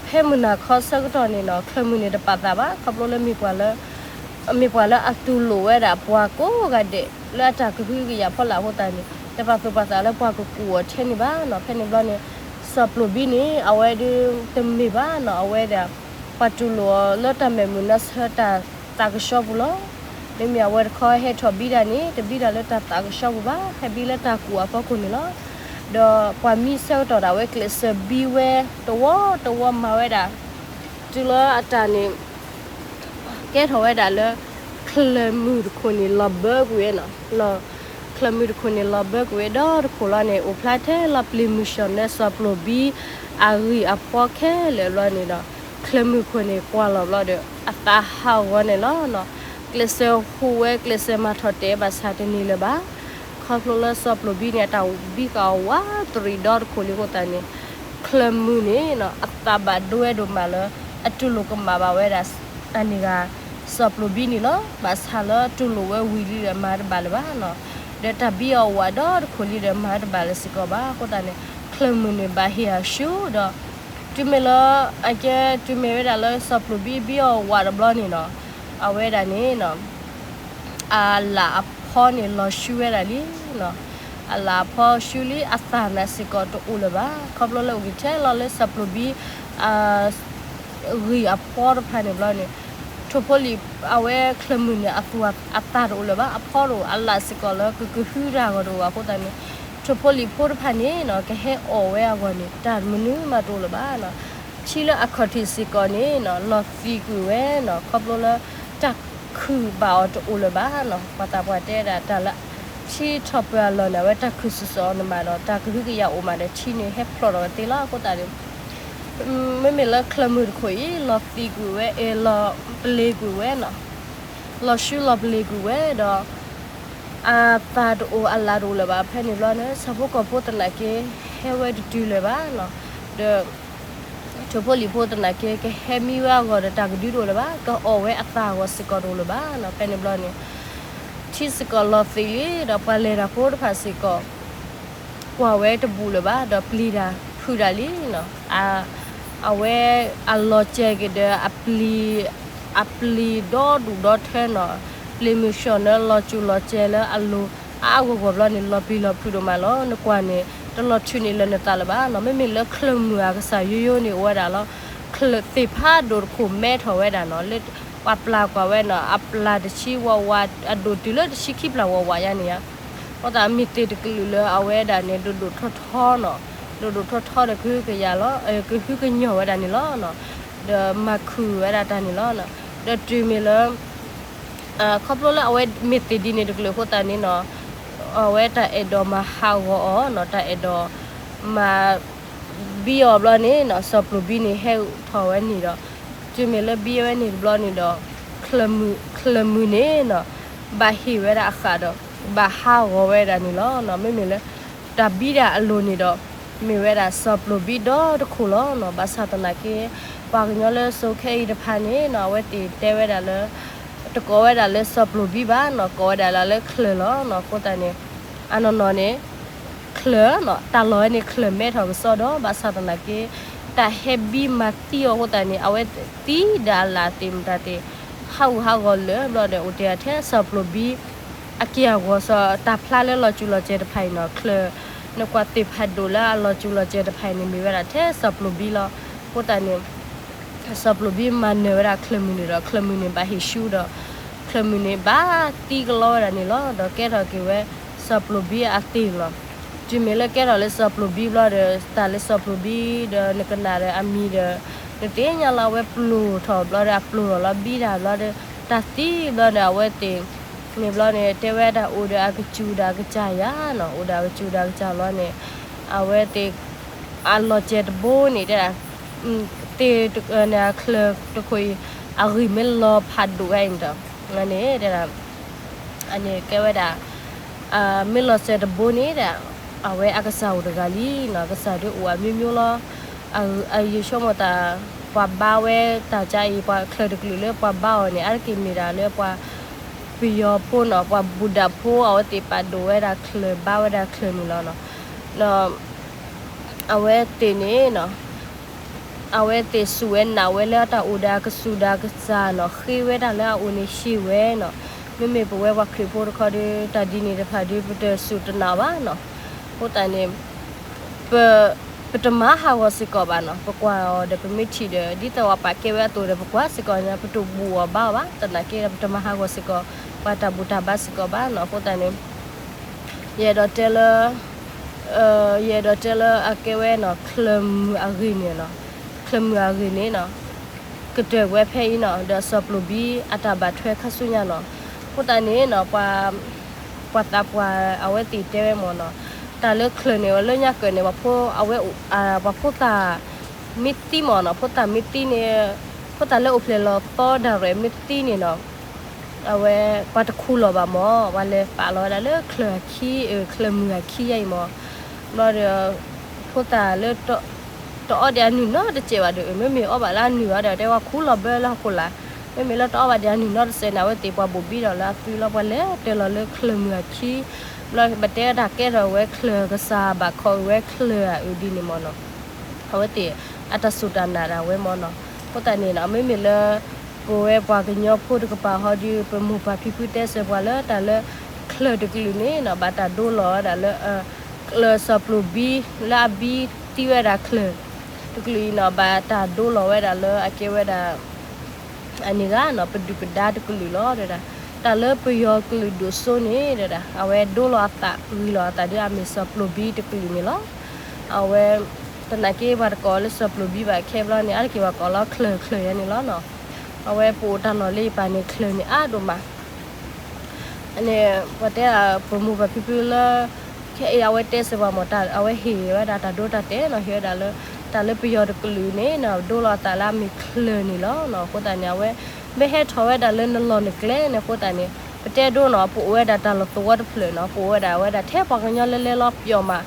ဖဲမုၢ်နၤခီဆၢကတီၢ်န့ၣ်နီၤ, ချၢၣ်မုၢ်န့ၣ်တပာ်သးဘၣ်, ခီဖျိလၢမ့ၢ်ပှၤလၢ မ့ၢ်ပှၤလၢအတူၢ်လိာ်ဝဲဒၣ်ပှၤကိးဂၤဒဲး လၢအတၢ်ကဟုကယာ်ဖီလာ်အဃိသတးန့ၣ် တပာ်သူၣ်ပာ်သးလၢပှၤကကူၣ်အီၤထဲန့ၣ်ဘၣ်နီၤ. ဖဲန့ၣ်ဘျီန့ၣ် စီၤပျိၢ်ဘံန့ၣ် အဝဲဒၣ်တမ့ၢ်ဘၣ်နီၤ, အဝဲဒၣ် ပှၤတူၢ်လိာ်အီၤလၢတၢ်မဲာ်မုာ်နါဆၢတၢ်သးကဆှီပူၤလီၤ. မ့မ့ၢ်အဝဲတခီဟဲထီၣ်ဘံတၢ်န့ၣ် တဘံတၢ်လၢတၢ်သးကဆှီပူၤဘၣ်, ဟဲဘံလၢတၢ်ကူၣ်အဖီခိၣ်န့ၣ်လီၤ. ဒီးပှၤမံဆၢကတီၢ်ဒၣ်ဝဲကျဲးစၢးဘံဝဲ တဝီတဝီမၤဝဲဒၣ် တုၤလၢအတၢ်န့ၣ် ကဲထီၣ်ဝဲဒၣ်လၢ ချၢၣ်မုၢ်တခိၣ်န့ၣ်လီၤဘၢကွံာ်ဝဲနီၤ, ချၢၣ်မုၢ်တခိၣ်န့ၣ်လီၤဘၢကွံာ်ဝဲဒီတခိၣ်လီၤန့ၣ် အိၣ်ဖျါထဲလီၤပျ့ၤမုၢ်ဆှီၣ်နၢစီၤပျိၢ်ဘံအဂံၢ်အဖီခဲလၢာ်ဘျီန့ၣ်ဒီး ချၢၣ်မုၢ်ခိၣ်န့ၣ်ကွၢ်လီၤဘျီဒီး အသးဟးဂီၤန့ၣ်လီၤနီၤ. ကျဲးစၢးဟူးဝဲ ကျဲးစၢးမၤထီၣ်တဲာ်ဘၣ်ဆၣ်တန့ၢ်လၢၤဘၣ်. ခီဖျိလၢစီၤပျိၢ်ဘံန့ၣ် အတၢ်ဘံဃာ်အီၤဝးတရံးဒီတခိၣ်လံအဃိသတးန့ၣ် ချၢၣ်မုၢ်န့ၣ်နီၤ အသးဘၣ်ဒိဝဲဒိၣ်မးလၢ အတူၢ်လိာ်ကမၣ်ဘၣ်ဝဲဒၣ် အန့ၣ်ဂၤ စီၤပျိၢ်ဘံန့ၣ်လီၤ. ဘၣ်ဆၣ်လၢတူၢ်လိာ်ဝဲဝံၤလံဒီးမၤတဘၣ်လၢၤဘၣ်နီၤ. ဒီးတၢ်ဘံအီၤဝးဒီတခိၣ်လံဒီးမၤတဘၣ်လၢၤစ့ၢ်ကီးဘၣ်. အဃိသတးန့ၣ် ချၢၣ်မုၢ်န့ၣ်ဘၣ်ဟ့ၣ်အီၤဆူဒီး တုၤမ့ၢ်လၢ အကဲတုၤမ့ၢ်ဝဲဒၣ်လၢစီၤပျိၢ်ဘံဘံအီၤဝးတဘျီန့ၣ်နီၤ အဝဲဒၣ်န့ၣ်နီၤ အလၣ်အဖီန့ၣ်လီၤဆူဝဲဒၣ်လံနီၤ. အလၤအဖီၣ်ဆူလံ အသးနးစ့ၢ်ကီးတအိၣ်လၢၤဘၣ်. ခီဖျိလၢအိၣ်က့ၤထဲလီၤလၢစီၤပျိၤဘံ အဂံၢ်အဖီတဖၣ်န့ၣ်ဘျီန့ၣ် ထိၣ်ဖိလံၤ အဝဲချၢၣ်မုၢ်န့ၣ် အသူၣ်အသးတအိၣ်လၢၤဘၣ်, အဖီတအိၣ်, အလၤစ့ၢ်ကီးလၢကကဟုတၢ်အဂီၢ်တအိၣ်ဘၣ်အဃိသတးန့ၣ် ထိၣ်ဖိလံၤဖိတဖၣ်န့ၣ်နီၤ ကဟဲအီၣ်ဝဲအဂီၢ်န့ၣ် တၢ်မနုၤမးတအိၣ်လၢၤဘၣ်နီၤ. ထံလၢအခီၣ်ထံးစ့ၢ်ကီးန့ၣ်နီၤ လီၤသံးကွံာ်ဝဲနီၤ ခီဖျိလၢ တၢ်ခုၣ်ဘၣ်အီၤတအိၣ်လၢၤဘၣ်နီၤ. ပှၤသးပှၢ်တဲဒၣ်တၢ်လၢ ထံထီၣ်ပၢၤအလီၢ်န့ၣ် အဝဲတၢ်ခုၣ်စုစီၤအီၤန့ၣ်မးဒီး တၢ်ကဟုကယာ်အိၣ်မးဒီး ထံန့ၣ်ဟဲဖျိးထီၣ်ဝဲသ့လီၤ. အဃိသတးန့ၣ် မ့မ့ၢ်လၢချၢၣ်မုၢ်တခိၣ်အံၤ လီၤသံးကွံာ်ဝဲ လီၤပလ့ၤကွံာ်ဝဲနီၤ, လီၤဆူလီၤပလ့ၤကွံာ်ဝဲဒီး အသးတအိၣ်အလၤတအိၣ်လၢၤဘၣ်. ဖဲန့ၣ်ဘျီန့ၣ် ဆၣ်ဖိကီၢ်ဖိသနာ်က့ ဟဲဝဲတတုၤလၢၤဘၣ်နီၤ. ဒီး ထိၣ်ဖိလံၤဖိသနာ်က့ ကဟဲမံဝဲအဂီၢ်ဒီး တၢ်ကဒုတအိၣ်လၢၤဘၣ်, ကအီၣ်ဝဲအသးအဂီၢ်စ့ၢ်ကီးတအိၣ်လၢၤဘၣ်နီၤ. ဖဲန့ၣ်ဘျီန့ၣ် ထံစ့ၢ်ကီးလီၤသံးလံ ဒီးပှၤလဲၤတၢ်ဖိတဖၣ်စ့ၢ်ကီး ကွၢ်ဝဲတဘူးလၢၤဘၣ်, ဒီးပျံၤတၢ်ဖုးတၢ်လံနီၤ. အဝဲအလီၤစဲၤက့ၤဒီး အပျံၤဒီဒူၣ်ဒီထၢနီၤ, ပျံၤမုၢ်ဆှီၣ်န့ၣ် လီၤစူၤလီၤစဲၤလၢအလိၤအါအါဂီၢ်ဂီၢ်ဘျီန့ၣ် လီၤပျံၤလီၤဖုးဒိၣ်မးလီၤ. နကွၢ်န့ၣ် တလီၤထုးန့ၢ်လၢၤနသးလၢၤဘၣ်နီၤ. မ့မ့ၢ်လၢချၢၣ်မုၢ်အကစၢ်ယိယိန့ၣ် အိၣ်ဝဲဒၣ်လီၤ ချၢၣ်သ့ၣ်ဖးဒိၣ်တခိၣ်မဲထီၣ်ဝဲဒၣ်နီၤ, လၢပှၤပျၢ်ကွၢ်ဝဲနီၤ, အပျၢ်တဆံဝးဝး, အဒိၣ်တုၤလၢတဆံခံပျၢ်ဝးဝးယါန့ၣ်ဧါ. အဃိသတးမ့ၢ်သ့ၣ်တကလုာ်လၢအဝဲဒၣ်န့ၣ် ဒိၣ်ဒိၣ်ထီထီနီၤ, ဒိၣ်ဒိၣ်ထီထီဒီးကဟုကယာ်လီၤ, ကဟုကညီၢ်ဝဲဒၣ်န့ၣ်လီၤ. ဒီးမၤခုၣ်ဝဲဒၣ်တၢ်န့ၣ်လီၤ. ဒီးတုၤမ့ၢ်လၢ ခီဖျိလၢအဝဲမ့ၢ်သ့ၣ်ဒ်န့ၣ်တကလုာ်အဃိသတးန့ၣ်နီၤ, အဝဲတၢ်အဲၣ်ဒိးမၤဟးဂီၤအီၤနီၤ, တၢ်အဲၣ်ဒိးမၤ ဘံအီၤဘျီန့ၣ်နီၤ, စီၤပျိၤဘံန့ၣ်ဟဲထီၣ်ဝဲန့ၣ်ဒီး, တုၤမ့ၢ်လၢဘံဝဲန့ၣ်တဘျီန့ၣ်ဒီး, ချၢၣ်မုၢ်န့ၣ်နီၤ, ဘၣ်ဟ့ၣ်ဝဲဒၣ်အဃၣ်ဒီး ဘၣ်ဟးဂီၤဝဲဒၣ်န့ၣ်လီၤ. မ့မ့ၢ်လၢ တၢ်ဘံဒၣ်အလိၤန့ၣ်ဒီး မ့ၢ်ဝဲဒၣ်စီၤပျိၤဘံဒီတခိၣ်လီၤနီၤ. ဘၣ်ဆၣ်သနာ်က့ ပှၤကညီလၢစိခဲအံၤတဖၣ်န့ၣ်နီၤ, အဝဲသ့ၣ်တဲဝဲဒၣ်လၢ တကိးဝဲဒၣ်လၢစီၤပျိၤဘံဘၣ်နီၤ, ကိးဝဲဒၣ်လၢချၢၣ်လီၤနီၤ. အဃိသတးန့ၣ် အနီၢ်နီၢ်န့ၣ် ချၢၣ်နီၤ, တၢ်လီၢ်ဝဲန့ၣ် ချၢၣ်မဲထီၣ်ကစီဒီး ဘၣ်ဆၣ်သနာ်က့ တၢ်ဟဲဘံမၤသံအီၤအဃိသတးန့ၣ် အဝဲသံဒၣ်အလၢ်သ့ၣ်မတၤသ့ၣ် ဟးဂူာ်ဟးဂီၤလၢာ်ဘျီဒီး အိၣ်တဲထဲစီၤပျိၤဘံ အက့ၢ်အဂီၤစီၤ တၢ်ဖျါလၢလီၤစူၤလီၤစဲၤတဖၣ်အံၤနီၤ, ချၢၣ် နကွၢ်သ့ၣ်ဖးဒိၣ်လၢအလီၤစူၤလီၤစဲၤတဖၣ်အံၤန့ၣ် မ့ၢ်ဝဲဒၣ်ထဲစီၤပျိၤဘံလီၤ. အဃိသတးန့ၣ် စီၤပျိၤဘံမၤနၢၤဝဲဒၣ်ချၢၣ်မုၢ်န့ၣ်ဒီး ချၢၣ်မုၢ်န့ၣ်ဘၣ်ဟ့ၣ်ဆူဒီး ချၢၣ်မုၢ်န့ၣ်ဘၣ်သံကလီဝဲဒၣ်န့ၣ်လီၤ. ဒီးကဲထီၣ်က့ၤဝဲစီၤပျိၤဘံအသ့ၣ်လီၤ. တုၤမ့ၢ်လၢကဲထီၣ်လၢစီၤပျိၤဘံဘျီဒီး တၢ်လၢစီၤပျိၤဘံဒီး နကနၣ်ဒီးအမံၤဒီး နသ့ၣ်ညါလၢအဝဲပျိာ်ထီၣ်ဘျီဒီး အပျိာ်ထီၣ်လီၤ ဘံတၢ်ဘျီဒီး တၢ်သံဘျီဒီး အဝဲသ့ၣ် န့ၣ်ဘျီန့ၣ် တဲဝဲဒၣ်အိၣ်ဒီးအကစူၤဒီးအကစၢ်ယါနီၤ, အိၣ်ဒီးအကစူၤဒီးအကစၢ်ဘျီန့ၣ် အဝဲသ့ၣ် အလီၤစဲၤတဘိန့ၣ်တဲဒၣ် သ့ၣ်န့ၣ် အချၢၣ်တခိၣ်အံၤ အဂံၢ်မ့ၢ်လီၤဖးဒိၣ်ဝဲအံၤန့ၣ်ဒီး န့ၣ်တဲဒၣ် အန့ၣ်ကဲဝဲဒၣ် မ့ၢ်လီၤစဲၤတဘိန့ၣ်ဒီး အဝဲအကစၢ်အိၣ်တဂၤလံနီၤ, ကစၢ်ဒုးအိၣ်အမျိုးမျိုးလီၤ. အယဆိကမိၣ်သး ပှၤဘါဝဲတၢ်ကါအံၤ ပှၤချၢၣ်တကလုာ်လၢပှၤဘါအီၤန့ၣ် အါတက့ၢ်မ့ၢ်ဒၣ်လၢပှၤ ပယီၤဖိနီၤ, ပှၤဘူၣ်ဒၣ်ဖိ အဝဲသ့ၣ်ပာ်ဒိၣ်ဝဲဒၣ်ချၢၣ် ဘါဝဲဒၣ်ချၢၣ်န့ၣ်လီၤနီၤ. ဒီး အဝဲသ့ၣ်န့ၣ်နီၤ အဝဲသ့ၣ်စူၢ်ဝဲနာ်ဝဲလၢတၢ်အိၣ်ဒီးအကစူၤဒီးအကစၢ်နီၤ, ဃ့ဝဲဒၣ်လၢအအိၣ်န့ၣ်ဟ့ၣ်ဝဲနီၤ. မ့မ့ၢ်ပဝဲပှၤခရံာ်ဖိတခီဒီး တၢ်ဒ်န့ၣ်တဖၣ်ဒီး ပတစူၢ်တနာ်ဘၣ်နီၤ. အဃိသတးန့ၣ် ပ ပတမၤဟးဂီၤစ့ၢ်ကီးဘၣ်နီၤ, ပကွၢ်အီၤဒီးပမ့ၢ်ထံၣ်ဒီး ဒ်သိးပှၤပာ်ကဲဝဲအသိးဒီး ပကွၢ်စ့ၢ်ကီးန့ၣ် ပတဘူၣ်အီၤဘါအီၤဘၣ်, သနာ်က့ဒီး ပတမၤဟးဂီၤစ့ၢ်ကီး ပှၤတၢ်ဘူၣ်တၢ်ဘါစ့ၢ်ကီးဘၣ်နီၤ. အဃိသတးန့ၣ် ယအဲၣ်ဒိးတဲလၢ ယအဲၣ်ဒိးတဲလၢအကဲဝဲနီၤ ချၢၣ်မုၢ်အဂ့ၢ်န့ၣ်နီၤ, ချၢၣ်မုၢ်အဂ့ၢ်န့ၣ်နီၤ ကတၢၢ်ကွံာ်ဖဲအံၤနီၤ, ဒီးစီၤပျိၤဘံအတၢ်ဘၣ်ထွဲခါဆူညါနီၤ. အဃိသတးန့ၣ်နီၤ ပှၤ ပှၤသးပှၢ်အဝဲသ့ၣ်တဲဝဲမ့ၢ်နီၤ, တၢ်လၢချၢၣ်န့ၣ် လၢညါကၢၢ်န့ၣ် ပှၤဖိ အဝဲ ပှၤဖိသၣ် မ့ၢ်သံမ့ၢ်နီၤ, ဖိသၣ်မ့ၢ်သံန့ၣ် ဖိသၣ်လၢအိၣ်ဖျဲၣ်လီၤသီဒၣ်ရဲၣ်မ့ၢ်သံန့ၣ်နီၤ အဝဲ ပှၤတခူၣ်လီၤဘၣ်မ့ၢ် ပှၤလဲၤပာ်လီၤဝဲဒၣ်လၢချၢၣ်အခံ ချၢၣ်မုၢ်အခံယါအံၤမ့ၢ်, ဘျီဒီး ဖိသၣ်လၢ တအီၣ်ဒံးအနုၢ်နီတစဲးဘၣ်ဒီး မ့မ့ၢ်အီၣ်ဘၣ်လၢအနုၢ်အီၤဒီး တဲဝဲခူၣ်လီၤဘၢလၢဟီၣ်ခိၣ်လာ်, မ့မ့ၢ်လၢတအီၣ်ဘၣ်ဒံးအနုၢ်နီတစဲးန့ၣ် အဝဲသ့ၣ်ပှၤဘိၣ်ဘံဒီးလၢအသွံလီၤ ပှၤလဲၤတၢ်လီၤလၢချၢၣ်မုၢ်အခံ, ဘျီဘၣ်တဲတၢ်ကဲထီၣ်ဝဲချၢၣ်ကစၢ်ဘၣ်ခီၣ်ဝဲချၢၣ်အအုၣ်ဒ်န့ၣ်မ့ၢ်နီၤ အဝဲသ့ၣ် အတၢ်စူၢ်တၢ်နာ်ဒၣ်ဝဲမ့ၢ်နီၤ. အဃိသတးန့ၣ်နီၤ မ့မ့ၢ်လၢ ပဝဲပှၤကညီဖိတကပၤဟီဒီး ပမိၢ်ပၢ်ဖံဖုတဲစၢၤပှၤလၢတၢ်လၢ ချၢၣ်တကလုာ်န့ၣ်နီၤ ဘၣ်တၢ်ဒိလီၤဝဲဒၣ်လၢ ချၢၣ်စီၤပျိၢ်ဘံ လၢအဘံတံၢ်ဝဲဒၣ်ချၢၣ်တကလုာ်အံၤနီၤ ဘၣ်တၢ်ဒိလီၤဝဲဒၣ်လၢအကဲဝဲဒၣ် အန့ၣ်ဂ့ၤနီၤ ပဒုၣ်ပဒါတကလုာ်လီၤ တဲဒၣ်. တၢ်လၢပယီၤကလုာ်ဒိၣ်စိန့ၣ် တဲဒၣ် အဝဲဒိလီၤအသး ဂံၢ်လီၤအသးဒ်အမ့ၢ်စီၤပျိၢ်ဘံတကလုာ်န့ၣ်လီၤ. အဝဲ တနာ်က့ပှၤတကိးလၢစီၤပျိၢ်ဘံဘၣ်ခဲဘျီန့ၣ် အါတက့ၢ်ပှၤကိးလီၤချၢၣ်ချၢၣ်ယါန့ၣ်လီၤနီၤ. အဝဲပအိၣ်တၢ်လီၢ်လၢယပၤန့ၣ် ချၢၣ်န့ၣ်အါဒိၣ်မး န့ၣ် ပှၤတဲဒၣ်ပမိၢ်ပၢ်ဖံဖုလၢ ခဲအံၤအဝဲတဲစၢၤပှၤမ့ၢ်တၢ် အဝဲဟ့ၣ်ဝဲဒၣ်တၢ်ဒိတၢ်တဲာ်နီၤ ဟ့ၣ်ဝဲဒၣ်လၢ တၢ်လၢပယီၤတကလုာ်န့ၣ်နီၤ ဒိလီၤအသးလၢအမ့ၢ်ချၢၣ်န့ၣ်လီၤနီၤ. အဃိသတးန့ၣ် အဝဲ မ့ၢ်ဟဲထီၣ်ဝဲဒၣ်လၢနလီၢ်နကျဲန့ၣ် အဃိသတးန့ၣ် ပတဲဒိနီၤ ပအိၣ်ဝဲဒၣ်တၢ်လီၢ်သဝီတဖျၢၣ်နီၤ ပအိၣ်ဝဲဒၣ်ဝဲဒၣ်ထဲပှၤကညီလၢလဲလီၤပျီမး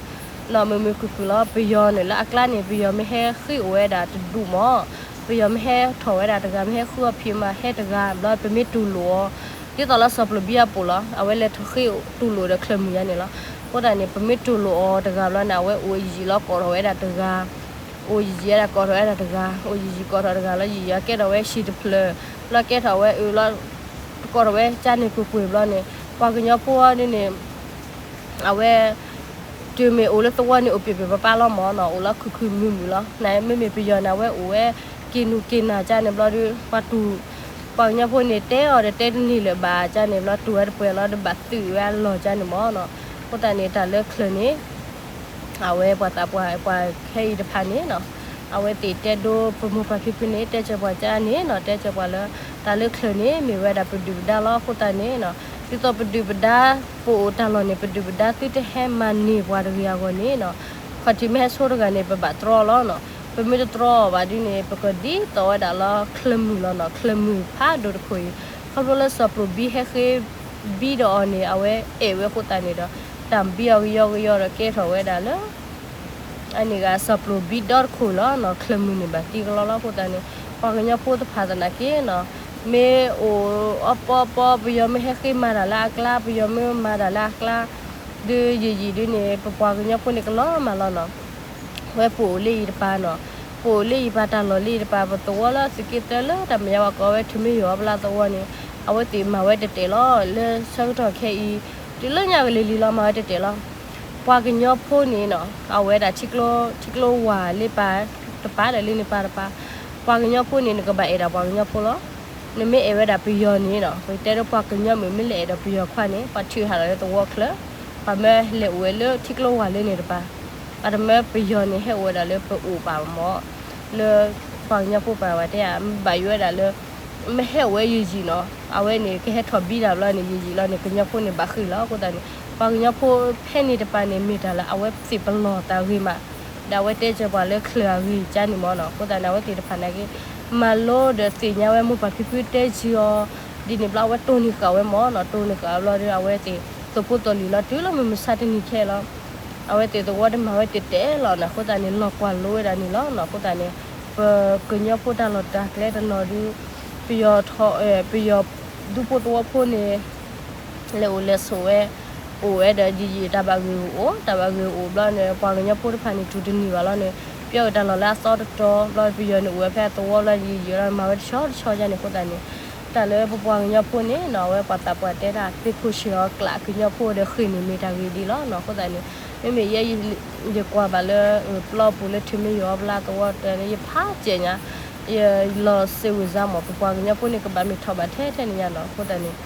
နီၤမုာ်မုာ်ခုၣ်ခုၣ်လီၤ ပယီၤန့ၣ် လၢအကျါန့ၣ် ပယီၤမ့ၢ်ဟဲဃ့အိၣ်ဝဲဒၣ်တဒူၣ်မး ပယီၤမ့ၢ်ဟဲထီၣ်ဝဲဒၣ်တဂၤ မ့ၢ်ဟဲဃုအီၣ်ဖံးမး ဟဲတဂၤဘျီ ပမ့ၢ်တူၢ်လိာ်အီၤ ဒ်သိးလၢစီၤပျိၢ်ဘံအပူၤလီၤ အဝဲလဲၤထီၣ်ဃ့တူၢ်လိာ်ဒီးချၢၣ်မုၣ်ယါန့ၣ်လီၤ. အဃိသတးန့ၣ် ပမ့ၢ်တူၢ်လိာ်အီၤတဂၤဘျီန့ၣ် အဝဲအိၣ်ယံာ်လီၤကိးထီၣ်ဝဲဒၣ်တဂၤ အိၣ်ယံာ်ယံာ်ဝဲဒၣ်ကိးထီၣ်ဝဲဒၣ်တဂၤ အိၣ်ယံာ်ယံာ်ကိးထီၣ်တဂၤလီၤ ယံာ်ယံာ်အကဲထီၣ်ဝဲဟံၣ်တဖျၢၣ် လီၤကဲထီၣ်ဝဲအၢလီၤ ကိးထီၣ်ဝဲကၠါန့ၣ်ကွ့ၢ်ကွ့ၢ်ဘျီန့ၣ် ပှၤကညီဖိဒ်န့ၣ် အဝဲ တုၤမ့ၢ်အိၣ်လၢသဝီန့ၣ် အိၣ်ပျံၤပျံၤပၢ်ပၢ်လီၤမးနီၤ အိၣ်လီၤခုၣ်ခုၣ်မုာ်မုာ်လီၤ နမ့မ့ၢ်ပယီၤန့ၣ် အဝဲအိၣ်ဝဲက့ၤနူၤက့ၤနၤကၠါန့ၣ်ဘျီဒီး ပှၤတူၢ် ပှၤကညီဖိန့ၣ် တဲအီၤဒီးတဲတန့ၢ်လၢၤဘၣ်ကၠါန့ၣ်ဘျီ တူၢ်ဝဲတပှဲၤလီၤ ဒီးဘၣ်သုးဝဲအလီၢ်ကၠါန့ၣ်မးနီၤ. အဃိသတးန့ၣ် တၢ်လၢချၢၣ်န့ၣ် အဝဲပှၤသးပှၢ်ပှၤခဲအံၤတဖၣ်န့ၣ်နီၤ အဝဲသ့ၣ်တဲဒိပမိၢ်ပၢ်ဖံဖုန့ၣ် တဲစၢၤပှၤကၠါန့ၣ်နီၤ တဲစၢၤပှၤလၢ တၢ်လၢချၢၣ်န့ၣ် မ့ၢ်ဝဲဒၣ်ပဒုၣ်ပဒါလီၤ. အဃိသတးန့ၣ်နီၤ ဒ်သိးပဒုၣ်ပဒါ ပအိၣ်တၢ်လီၢ်န့ၣ် ပဒုၣ်ပဒါသုတဟဲမၤန့ၢ်ပှၤတဂ့ၤအဂီၢ်န့ၣ်နီၤ ခီၣ်ထံးမ့ၢ်ဟဲဆိတဂၤန့ၣ် ပဘၣ်တြီလီၤနီၤ. ပမ့ၢ်တတြီအီၤဘၣ်ဒ်န့ၣ် ပကဒ်သိးဝဲဒၣ်လၢချၢၣ်မုၣ်လီၤနီၤ ချၢၣ်မုၣ်ဖးဒိၣ်တခိၣ်အံၤ ခီဖျိလၢစီၤပျိၢ်ဘံဟဲဃ့ ဘံဒီးအီၤန့ၣ် အဝဲအဲၣ်ဝဲအဃိသတးန့ၣ်ဒီး တၢ်ဘံအီၤကယီကယီဒီးကဲထီၣ်ဝဲဒၣ်လၢ အန့ၣ်ဂ့ၤစီၤပျိၢ်ဘံဒီတခိၣ်လီၤနီၤ ချၢၣ်မုၣ်န့ၣ်ဘၣ်သံကလီလီၤ. အဃိသတးန့ၣ် ပှၤကညီဖိတဖၣ်သနာ်က့နီၤ မ့ၢ်အိၣ်အီပီပီ ပယီၤမ့ၢ်ဟဲဃ့မၤတၢ်လၢအကျါ ပယီၤမ့ၢ်မၤတၢ်လၢအကျါ ဒုးယံာ်ယံာ်ဒုးန့ၣ် ပပှၤကညီဖိန့ၣ်ကလီၤမၢ်လီၤနီၤ ဝဲပအိၣ်လၢအံၤတပၤနီၤ ပအိၣ်လၢအံၤပၤတၢ်လီၢ်လၢအံၤတပၤ ပသဝီလၢသုးက့သၢလၢတၢ်မဲာ်ညါပှၤကိးဝဲထူမ့ၢ်ယိၤအီပလါသဝီန့ၣ် အဝဲသ့ၣ်မၤဝဲတတဲာ်လီၤ လၢဆၢကတီၢ်ခဲအံၤ တုၤလၢညါကလံၤလံၤလီၤမၤဝဲတတဲာ်လီၤ. ပှၤကညီဖိန့ၣ်နီၤ အဝဲဒၣ်ထံကျိ ထံကျိဝၢ်လၢပၤတပၤဒီးလၢန့ၣ်ပၤတပၤ ပှၤကညီဖိန့ၣ် နကဘၣ်အဲၣ်ဒၣ်ပှၤကညီဖိလီၤ. နမ့ၢ်အဲၣ်ဝဲဒၣ်ပယီၤန့ၣ်နီၤ ပတဲဒိပှၤကညီမ့ၢ်မ့ၢ်လဲၤအဲၣ်ဒိးပယီၤခွါန့ၣ် ပှၤထုးဟးလီၤလၢသဝီချၢ ပှၤမၢလဲၤအိၣ်ဝဲလၢထံကျိဝၢ်လၢန့ၣ်တပၤ ပှၤတမၢပယီၤန့ၣ် ဟဲအိၣ်ဝဲဒၣ်လၢပအိၣ်ပာ်မး လၢပှၤကညီဖိပာ်ဝဲတဲ မ့ၢ်ဘၣ်ယိၣ်ဝဲဒၣ်လၢ မ့ၢ်ဟဲအိၣ်ဝဲယံာ်ယံာ်နီၤ အဝဲန့ၣ် ကဟဲထီၣ်ဘံဒၣ်ဘျီန့ၣ် ယံာ်ယံာ်လီၤန့ၣ် ကညီဖိန့ၣ်ဘၣ်ဃ့ၢ်လီၤ. အဃိသတးန့ၣ် ပှၤကညီဖိဖဲန့ၣ်တပၤန့ၣ် မ့ၢ်တၢ်လၢအဝဲသ့ၣ်ပလီၢ်သးဂ့ၤမး ဒီးအဝဲတဲစၢၤပှၤလၢချၢၣ်အဂ့ၢ်ကၠါန့ၣ်မးနီၤ. အဃိသတးန့ၣ် အဝဲသ့ၣ်တဖၣ်နာ်က့ မၤလိဒီးသ့ၣ်ညါဝဲမိၢ်ပၢ်ဖံဖုတဲစ့ၢ်အီၤ ဒ်န့ၣ်ဘျီအဝဲတိၢ်န့ၢ်ဃာ်ဝဲမးနီၤ တိၢ်န့ၢ်ဃာ်ဘျီဒီး အဝဲသ့ၣ်သိၣ်ဖိသိၣ်လံၤလီၤ တုၤလၢမုၢ်မဆါတနံၤခဲလီၤ အဝဲသ့ၣ်သဝီတမၤဝဲတတဲာ်လီၤနီၤ. အဃိသတးန့ၣ် လီၤကွၢ်လိဝဲဒၣ်န့ၣ်လီၤနီၤ. အဃိသတးန့ၣ် ပကညီဖိတၢ်လီၢ်တၢ်ကျဲတနီၤဒုး ပယီၤထီၣ် ပယီၤဒူဖိသဝီဖိန့ၣ် လဲၤအိၣ်လဲၤဆိးဝဲ အိၣ်ဝဲဒီးယံာ်ယံာ်တၢ်ဘၣ်ဂ့ၢ်အိၣ် တၢ်ဘၣ်ဂ့ၢ်အိၣ်ဘျီန့ၣ် ပှၤကညီဖိတဖၣ်န့ၣ် တူၢ်တန့ၢ်ဘၣ်လီၤန့ၣ် ပျီအတၢ်လီၢ်လၢအသီတတီၤဘျီ ပယီၤန့ၣ်အိၣ်ဝဲဖဲအသဝီဘျီ ယံာ်ယံာ်လီၤ မၤဝဲတဆီတဆီယါန့ၣ် အဃိသတးန့ၣ် တၢ်လၢပပှၤကညီဖိန့ၣ်နီၤ အဝဲပှၤသးပှၢ်တဲဒၣ် သ့ၣ်ခိၣ်ဆံးအီၤကျးကညီဖိဒီးဃ့ၢ်န့ၣ်မ့ၢ်တၢ်ဂ့ၢ်ဒ်လီၤနီၤ. အဃိသတးန့ၣ် မ့မ့ၢ်ယဲယကွၢ်ဘၣ်လၢ ပျီပူၤလၢထူမ့ၢ်ယိၤအီပလါသဝီတၢ်န့ၣ် ယဖးစဲးညါ ယလီၤစ့ဝံၤစါမး ပပှၤကညီဖိန့ၣ် ကဘၣ်မ့ၢ်ထီၣ်ဘၣ်ထဲထဲန့ၣ်ညါနီၤ. အဃိသတးန့ၣ်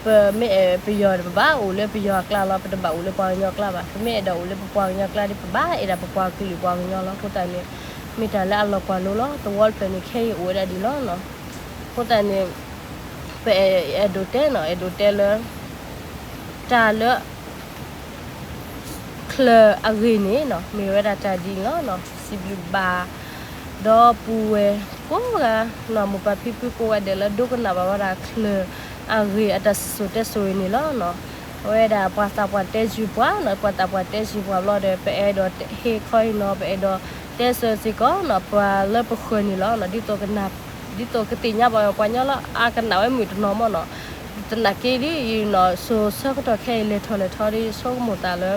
ပမ့ၢ်အဲၣ်ပယီၤဒီး ပဘၣ်အိၣ်လၢပယီၤအကျါလီၤ ပတဘၣ်အိၣ်လၢပှၤကညီအကျါဘၣ်. ပမ့ၢ်အဲၣ်ဒိးအိၣ်လၢပပှၤကညီအကျါဒီး ပဘၣ်အဲၣ်ဒၣ်ပပှၤကလုာ်ပှၤကညီလီၤ. အဃိသတးန့ၣ် မ့ၢ်တၢ်လၢအလီၤကွၢ်လိလီၤ. သဝီတဖျၢၣ်န့ၣ် ခဲအံၤအိၣ်ဝဲဒၣ်ဒ်လီၤနီၤ. အဃိသတးန့ၣ် ပအဲၣ်ဒိးတဲနီၤ အဲၣ်ဒိးတဲလၢ တၢ်လၢ ချၢၣ်အဂ့ၢ်န့ၣ်နီၤ မ့ၢ်ဝဲဒၣ်တၢ်ဒ်န့ၣ်လီၤနီၤ. စံးဘျုးဘၣ် ဒီပုၢ်ဝဲၢ်ကိးဂၤနီၤ မိၢ်ပၢ်ဖံဖုကိးဂၤဒဲးလၢဒိကနၣ်ဘၣ်ဝဲဒၣ် ချၢၣ်အဂ့ၢ်အတၢ်စံၣ်စိၤတဲစိၤအံၤန့ၣ်လီၤနီၤ. အဝဲဒၣ်ပှၤသးပှၢ်တဲစ့ၢ်ပှၤနီၤ ပှၤသးပှၢ်တဲစ့ၢ်ပှၤဘျီဒီး ပအဲၣ်ဒိးဟ့ၣ်ခီအံၤနီၤ ပအဲၣ်ဒိးတဲစၢၤစ့ၢ်ကီးနီၤ ပှၤလၢပဃၢၤန့ၣ်လီၤနီၤ. ဒ်သိးကနၣ် ဒ်သိးကသ့ၣ်ညါဘၣ်ဝဲပှၤကညီလၢအကနၣ်ဝဲမုာ်တနီၤမ့ၢ်နီၤ. သနာ်က့ဒ်အံၤနီၤ စိၤဆၢကတီၢ်ခဲအံၤလဲၤထီၣ်လဲၤထီဒီး ယဆိကမိၣ်သးလၢ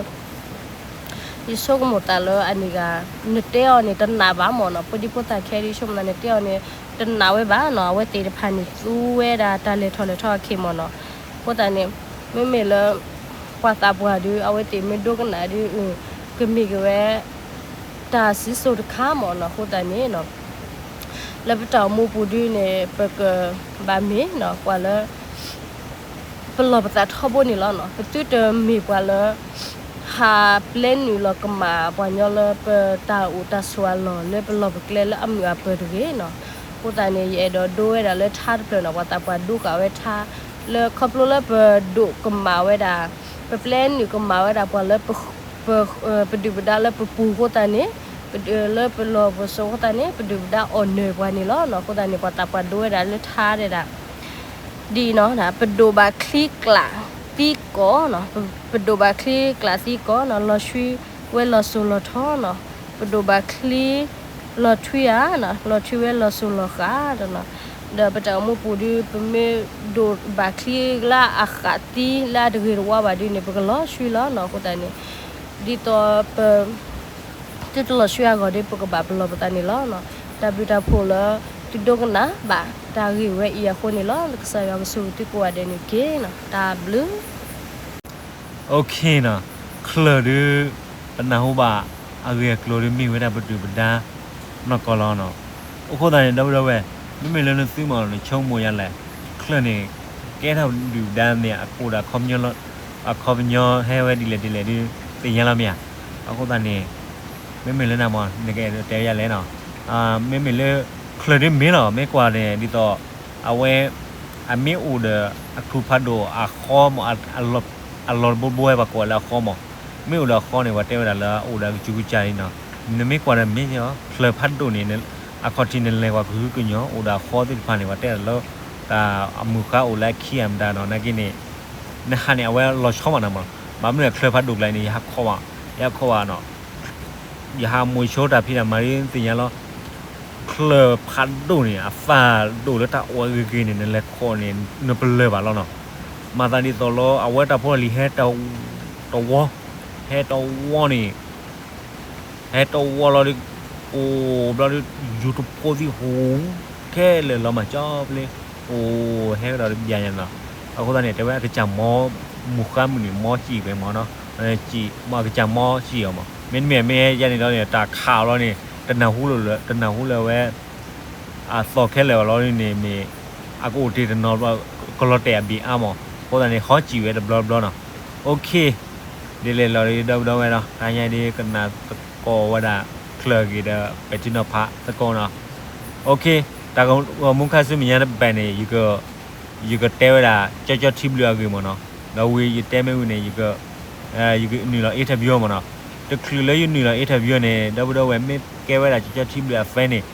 ယဆိကမိၣ်သးလၢအန့ၣ်ဂၤ နတဲအီၤန့ၣ်တနာ်ဘၣ်မ့ၢ်နီၤ. ဖိဒံဖိသၣ်ခဲအံၤဒ်ယဆိကမိၣ်သးန့ၣ် တဲအီၤန့ၣ် တနာ်ဝဲဘၣ်နီၤ. အဝဲသ့ၣ်တဖၣ်န့ၣ် သူဝဲဒၣ်တၢ်လဲၤထီၣ်လဲၤထီအခံမ့ၢ်နီၤ. အဃိသတးန့ၣ် မ့မ့ၢ်လၢ ပှၤသးပှၢ်ဒုး အဝဲသ့ၣ်မ့ၢ်ဒိကနၣ်ဒုး ကမ့ၢ်က့ၤဝဲ တၢ်စံၣ်စိၤတခါမ့ၢ်နီၤ. အဃိသတးန့ၣ်နီၤ လၢပတၢ်အိၣ်မူပူၤဒုးန့ၣ် ပကဘၣ်မ့ၢ်နီၤ ပှၤလၢ ပလီၢ်ပသးထီဘိန့ၣ်လီၤနီၤ. ပသုတမ့ၢ်ပှၤလၢ ဟးပျဲနုာ်လီၤကမၣ်ပှၤညီလၢပတၢ်အိၣ်တၢ်ဆိးအလီၢ် လၢပလီၢ်ပကျဲလၢအမုာ်အပၢၤတဂ့ၤနီၤ. အဃိသတးန့ၣ် ယအဲၣ်ဒိးဒိဝဲဒၣ်လၢထါတဖျၢၣ်နီၤ ပှၤသးပှၢ်ဒိဃာ်ဝဲထါ လၢခီဖျိလၢပဒိးကမၣ်ဝဲဒၣ် ပပျဲနုာ်ကမၣ်ဝဲဒၣ်ပှၤလၢ ပဒုၣ်ပဒါလၢပပူၤအဃိသတးန့ၣ် လၢပလီၢ်ပစိၤအဃိသတးန့ၣ် ပဒုၣ်ပဒါအီၣ်နၢၤပှၤန့ၣ်လီၤနီၤ. အဃိသတးန့ၣ် ပှၤသးပှၢ်ဒိဝဲဒၣ်လၢထါဒဲဒၣ် ဒ်အံၤနီၤ ပဒိၣ်ဘၣ်ချံကျးသံကီၢ်နီၤ, ပဒိၣ်ဘၣ်ချံကျးသံကီၢ်နီၤ, လီၤဆှံဝဲလီၤစိၤလီၤထီနီၤ, ပဒိၣ်ဘၣ်ချံ လီၤထွံဧါ, လီၤထွံဝဲလီၤစိၤလီၤဃာ်နီၤ, ဒီးပတၢ်အိၣ်မူပူၤဒုး ပမ့ၢ်ဒိၣ်ဘၣ်ချံလၢအဃးသံလၢအတဂ့ၤတဝါဘၣ်ဒုးန့ၣ် ပကလီၤဆှံလီၤနီၤ. အဃိသတးန့ၣ် ဒ်သိးပ သုတလီၤဆှံအဂီၢ်ဒီး ပကဘၣ်ပလီၢ်ပသးန့ၣ်လီၤ. တၢ်ဘျုးတၢ်ဖှိၣ်လၢ သုဒိကနၣ်ဘၣ်တၢ်ဂ့ၢ်ဝဲအံၤအဃိန့ၣ်လီၤ. ကစၢ်ယွၤကဆိၣ်ဂ့ၤသုကိးဂၤဒဲးန့ၣ်တက့ၢ်. တၢ်ဘျုး Okay နီၤ, ချၢၣ်ဒုး ပနၢ်ဟူဘၣ် အဂ့ၢ်အကျိၤဒုးမ့ၢ်ဝဲဒၣ်ပဒုၣ်ပဒါ နီၢ်ကီၢ်လီၤနီၤ. အဃိသတးန့ၣ် ဒီပုၢ်ဒီဝဲၢ် မ့မ့ၢ်လၢနသုမ့ၢ်နဆိကမိၣ်ယၤလဲၣ်, ချၢၣ်န့ၣ် ကဲထီၣ်ဒုၣ်ဒါန့ၣ် အအိၣ်ဒီး အခီပညီဟဲဝဲဒ်လဲၣ်ဒ်လဲၣ်ဒုး သ့ၣ်ညါလီၤမ့ၢ်ဧါ. အဃိသတးန့ၣ် မ့မ့ၢ်လၢနမ့ၢ် နကအဲၣ်ဒိးတဲယၤလဲၣ်နီၤ, မ့မ့ၢ်လၢ ချၢၣ်ဒုးမ့ၢ်လီၤ မ့ၢ်ကွၢ်န့ၣ် ဒ်သိး အဝဲ အမ့ၢ်အိၣ်ဒီး အချုးဖးဒိၣ်အဃီမး အလီၢ်ဘိဘိဝဲပှၤကိးဝဲလၢအဃီမး, မ့ၢ်အိၣ်ဒီးအဃီန့ၣ် ပှၤတဲဝဲဒၣ်လၢအအိၣ်ဒီးအကစူၤကစၢ်န့ၣ်နီၤ. နမ့ၢ်ကွၢ်ဒီးမ့ၢ် ချၢၣ်ဖးဒိၣ်န့ၣ် အခီၣ်ထံးနလဲၤကွၢ်ကဟုကညီၤ အိၣ်ဒီးအဃီသ့ၣ်တဖၣ်န့ၣ် ပှၤတဲဒၣ်လၢ တၢ်အမုၢ်ဃါအိၣ်လၢအခံအမတၤနီၤ နာ်က့န့ၣ် နဟးန့ၣ် အဝဲလီၤဆီမးနီၤမး, ဘၣ်မနုၤလဲၣ် ချၢၣ်ဖးဒိၣ်ကျါန့ၣ် ယဟးခီဘၣ်, ယဟးခီဘၣ်နီၤ ယဟးမိၤဆိတၢ်ဖံးတၢ်မၤဒ်သ့ၣ်ညါလီၤ. ချၢၣ်ဖးဒိၣ်န့ၣ် အသၣ်ဒိၣ်လၢတၢ်အိၣ်အဂ့ၤဂ့ၤန့ၣ် နလဲၤခီန့ၣ် နပလၢၢ်ဘၣ်လီၤနီၤ. မၤသးဒ်သိးလၢ အဝဲတၢ်ဖိတၢ်လံၤဟဲတဝီ, ဟဲတဝီန့ၣ် ဟဲတဝီလီၤဒီး အိၣ်ဘျီဒီး ယူၤတဖိသံၣ်ဟူး ခဲလၢာ်လီၤမး ကၠီပလ့ အိၣ်ဟဲကဒီးတဘျီညါနီၤ. အဃိသတးန့ၣ် တဲဝဲအကစၢ်မီ မုၢ်ဃါမုၢ်နံၤမီစံၣ်ဝဲမးနီၤ, မ့ၢ်အကစၢ်မီစံၣ်အီၤမး, မ့တမ့ၢ်မ့ၢ်ယဲန့ၣ်ဒီးန့ၣ် တၢ်ခးအီၤလီၤန့ၣ် တနၢ်ဟူလၢၤ တနၢ်ဟူလၢၤဝဲ အသီခဲလၢာ်ဘၣ်လီၤန့ၣ်မ့ၢ် အကအိၣ်တ့ၢ်တနီၤဘျီ ကလီၤတဲာ်အဘ့ၣ်အါမး, အဃိသတးန့ၣ် ဟီစံၣ်ဝဲတဘျီဘျီနီၤ. Okay, ဒ်လဲၣ်လီၤဒီး ဒီပုၢ်ဒီဝဲၢ်နီၤ, တနံၤအံၤဒ်ကနၣ်သကိးဝဲဒၣ် ချၢၣ်အဂ့ၢ်ဒီး ပဲာ်ထံနီၤဖးသကိးနီၤ. Okay, တၢ်ဂီၤမူခါဆူမဲာ်ညါတဘ့ၣ်န့ၣ် ယကတဲဝဲဒၣ် ကၠီကၠီထံဘျုးအဂ့ၢ်မးနီၤ, ဒီးဝံၤယတဲမ့ၢ်ဝံၤန့ၣ် ယကနုာ်လီၤ interview မးနီၤ. တချုးလၢယနုာ်လီၤ interview န့ၣ် ဒီပုၢ်ဒီဝဲၢ် မ့ၢ်ကဲဝဲဒၣ်ကၠီကၠီထံဘျုးအ fan န့ၣ်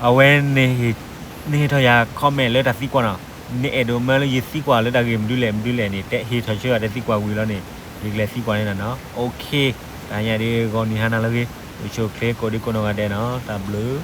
အဝဲ နဟ့ၣ်ထီၣ်ယၤ comment လၢတၢ်သံကွၢ်နီၤ, နအဲၣ်ဒိးမၢလၢယသံကွၢ်လၢတၢ်ဂ့ၢ်မနုၤလဲၣ်မနုၤလဲၣ်န့ၣ် ဟ့ၣ်ထီၣ်ဆၢယၤတၢ်သံကွၢ်ဝံၤလီၤန့ၣ် ယကလဲၤသံကွၢ်န့ၢ်နၤနီၤ. Okay, တဟါညါဒ် ဂီၤနံၤဟါနၤလၢအဂ့ၤ, အိၣ်ဆူၣ်အိၣ်ချ့ကိးဒံကိးနီၢ်ဂၤဒဲးနီၤ, တၢ်ဘျုး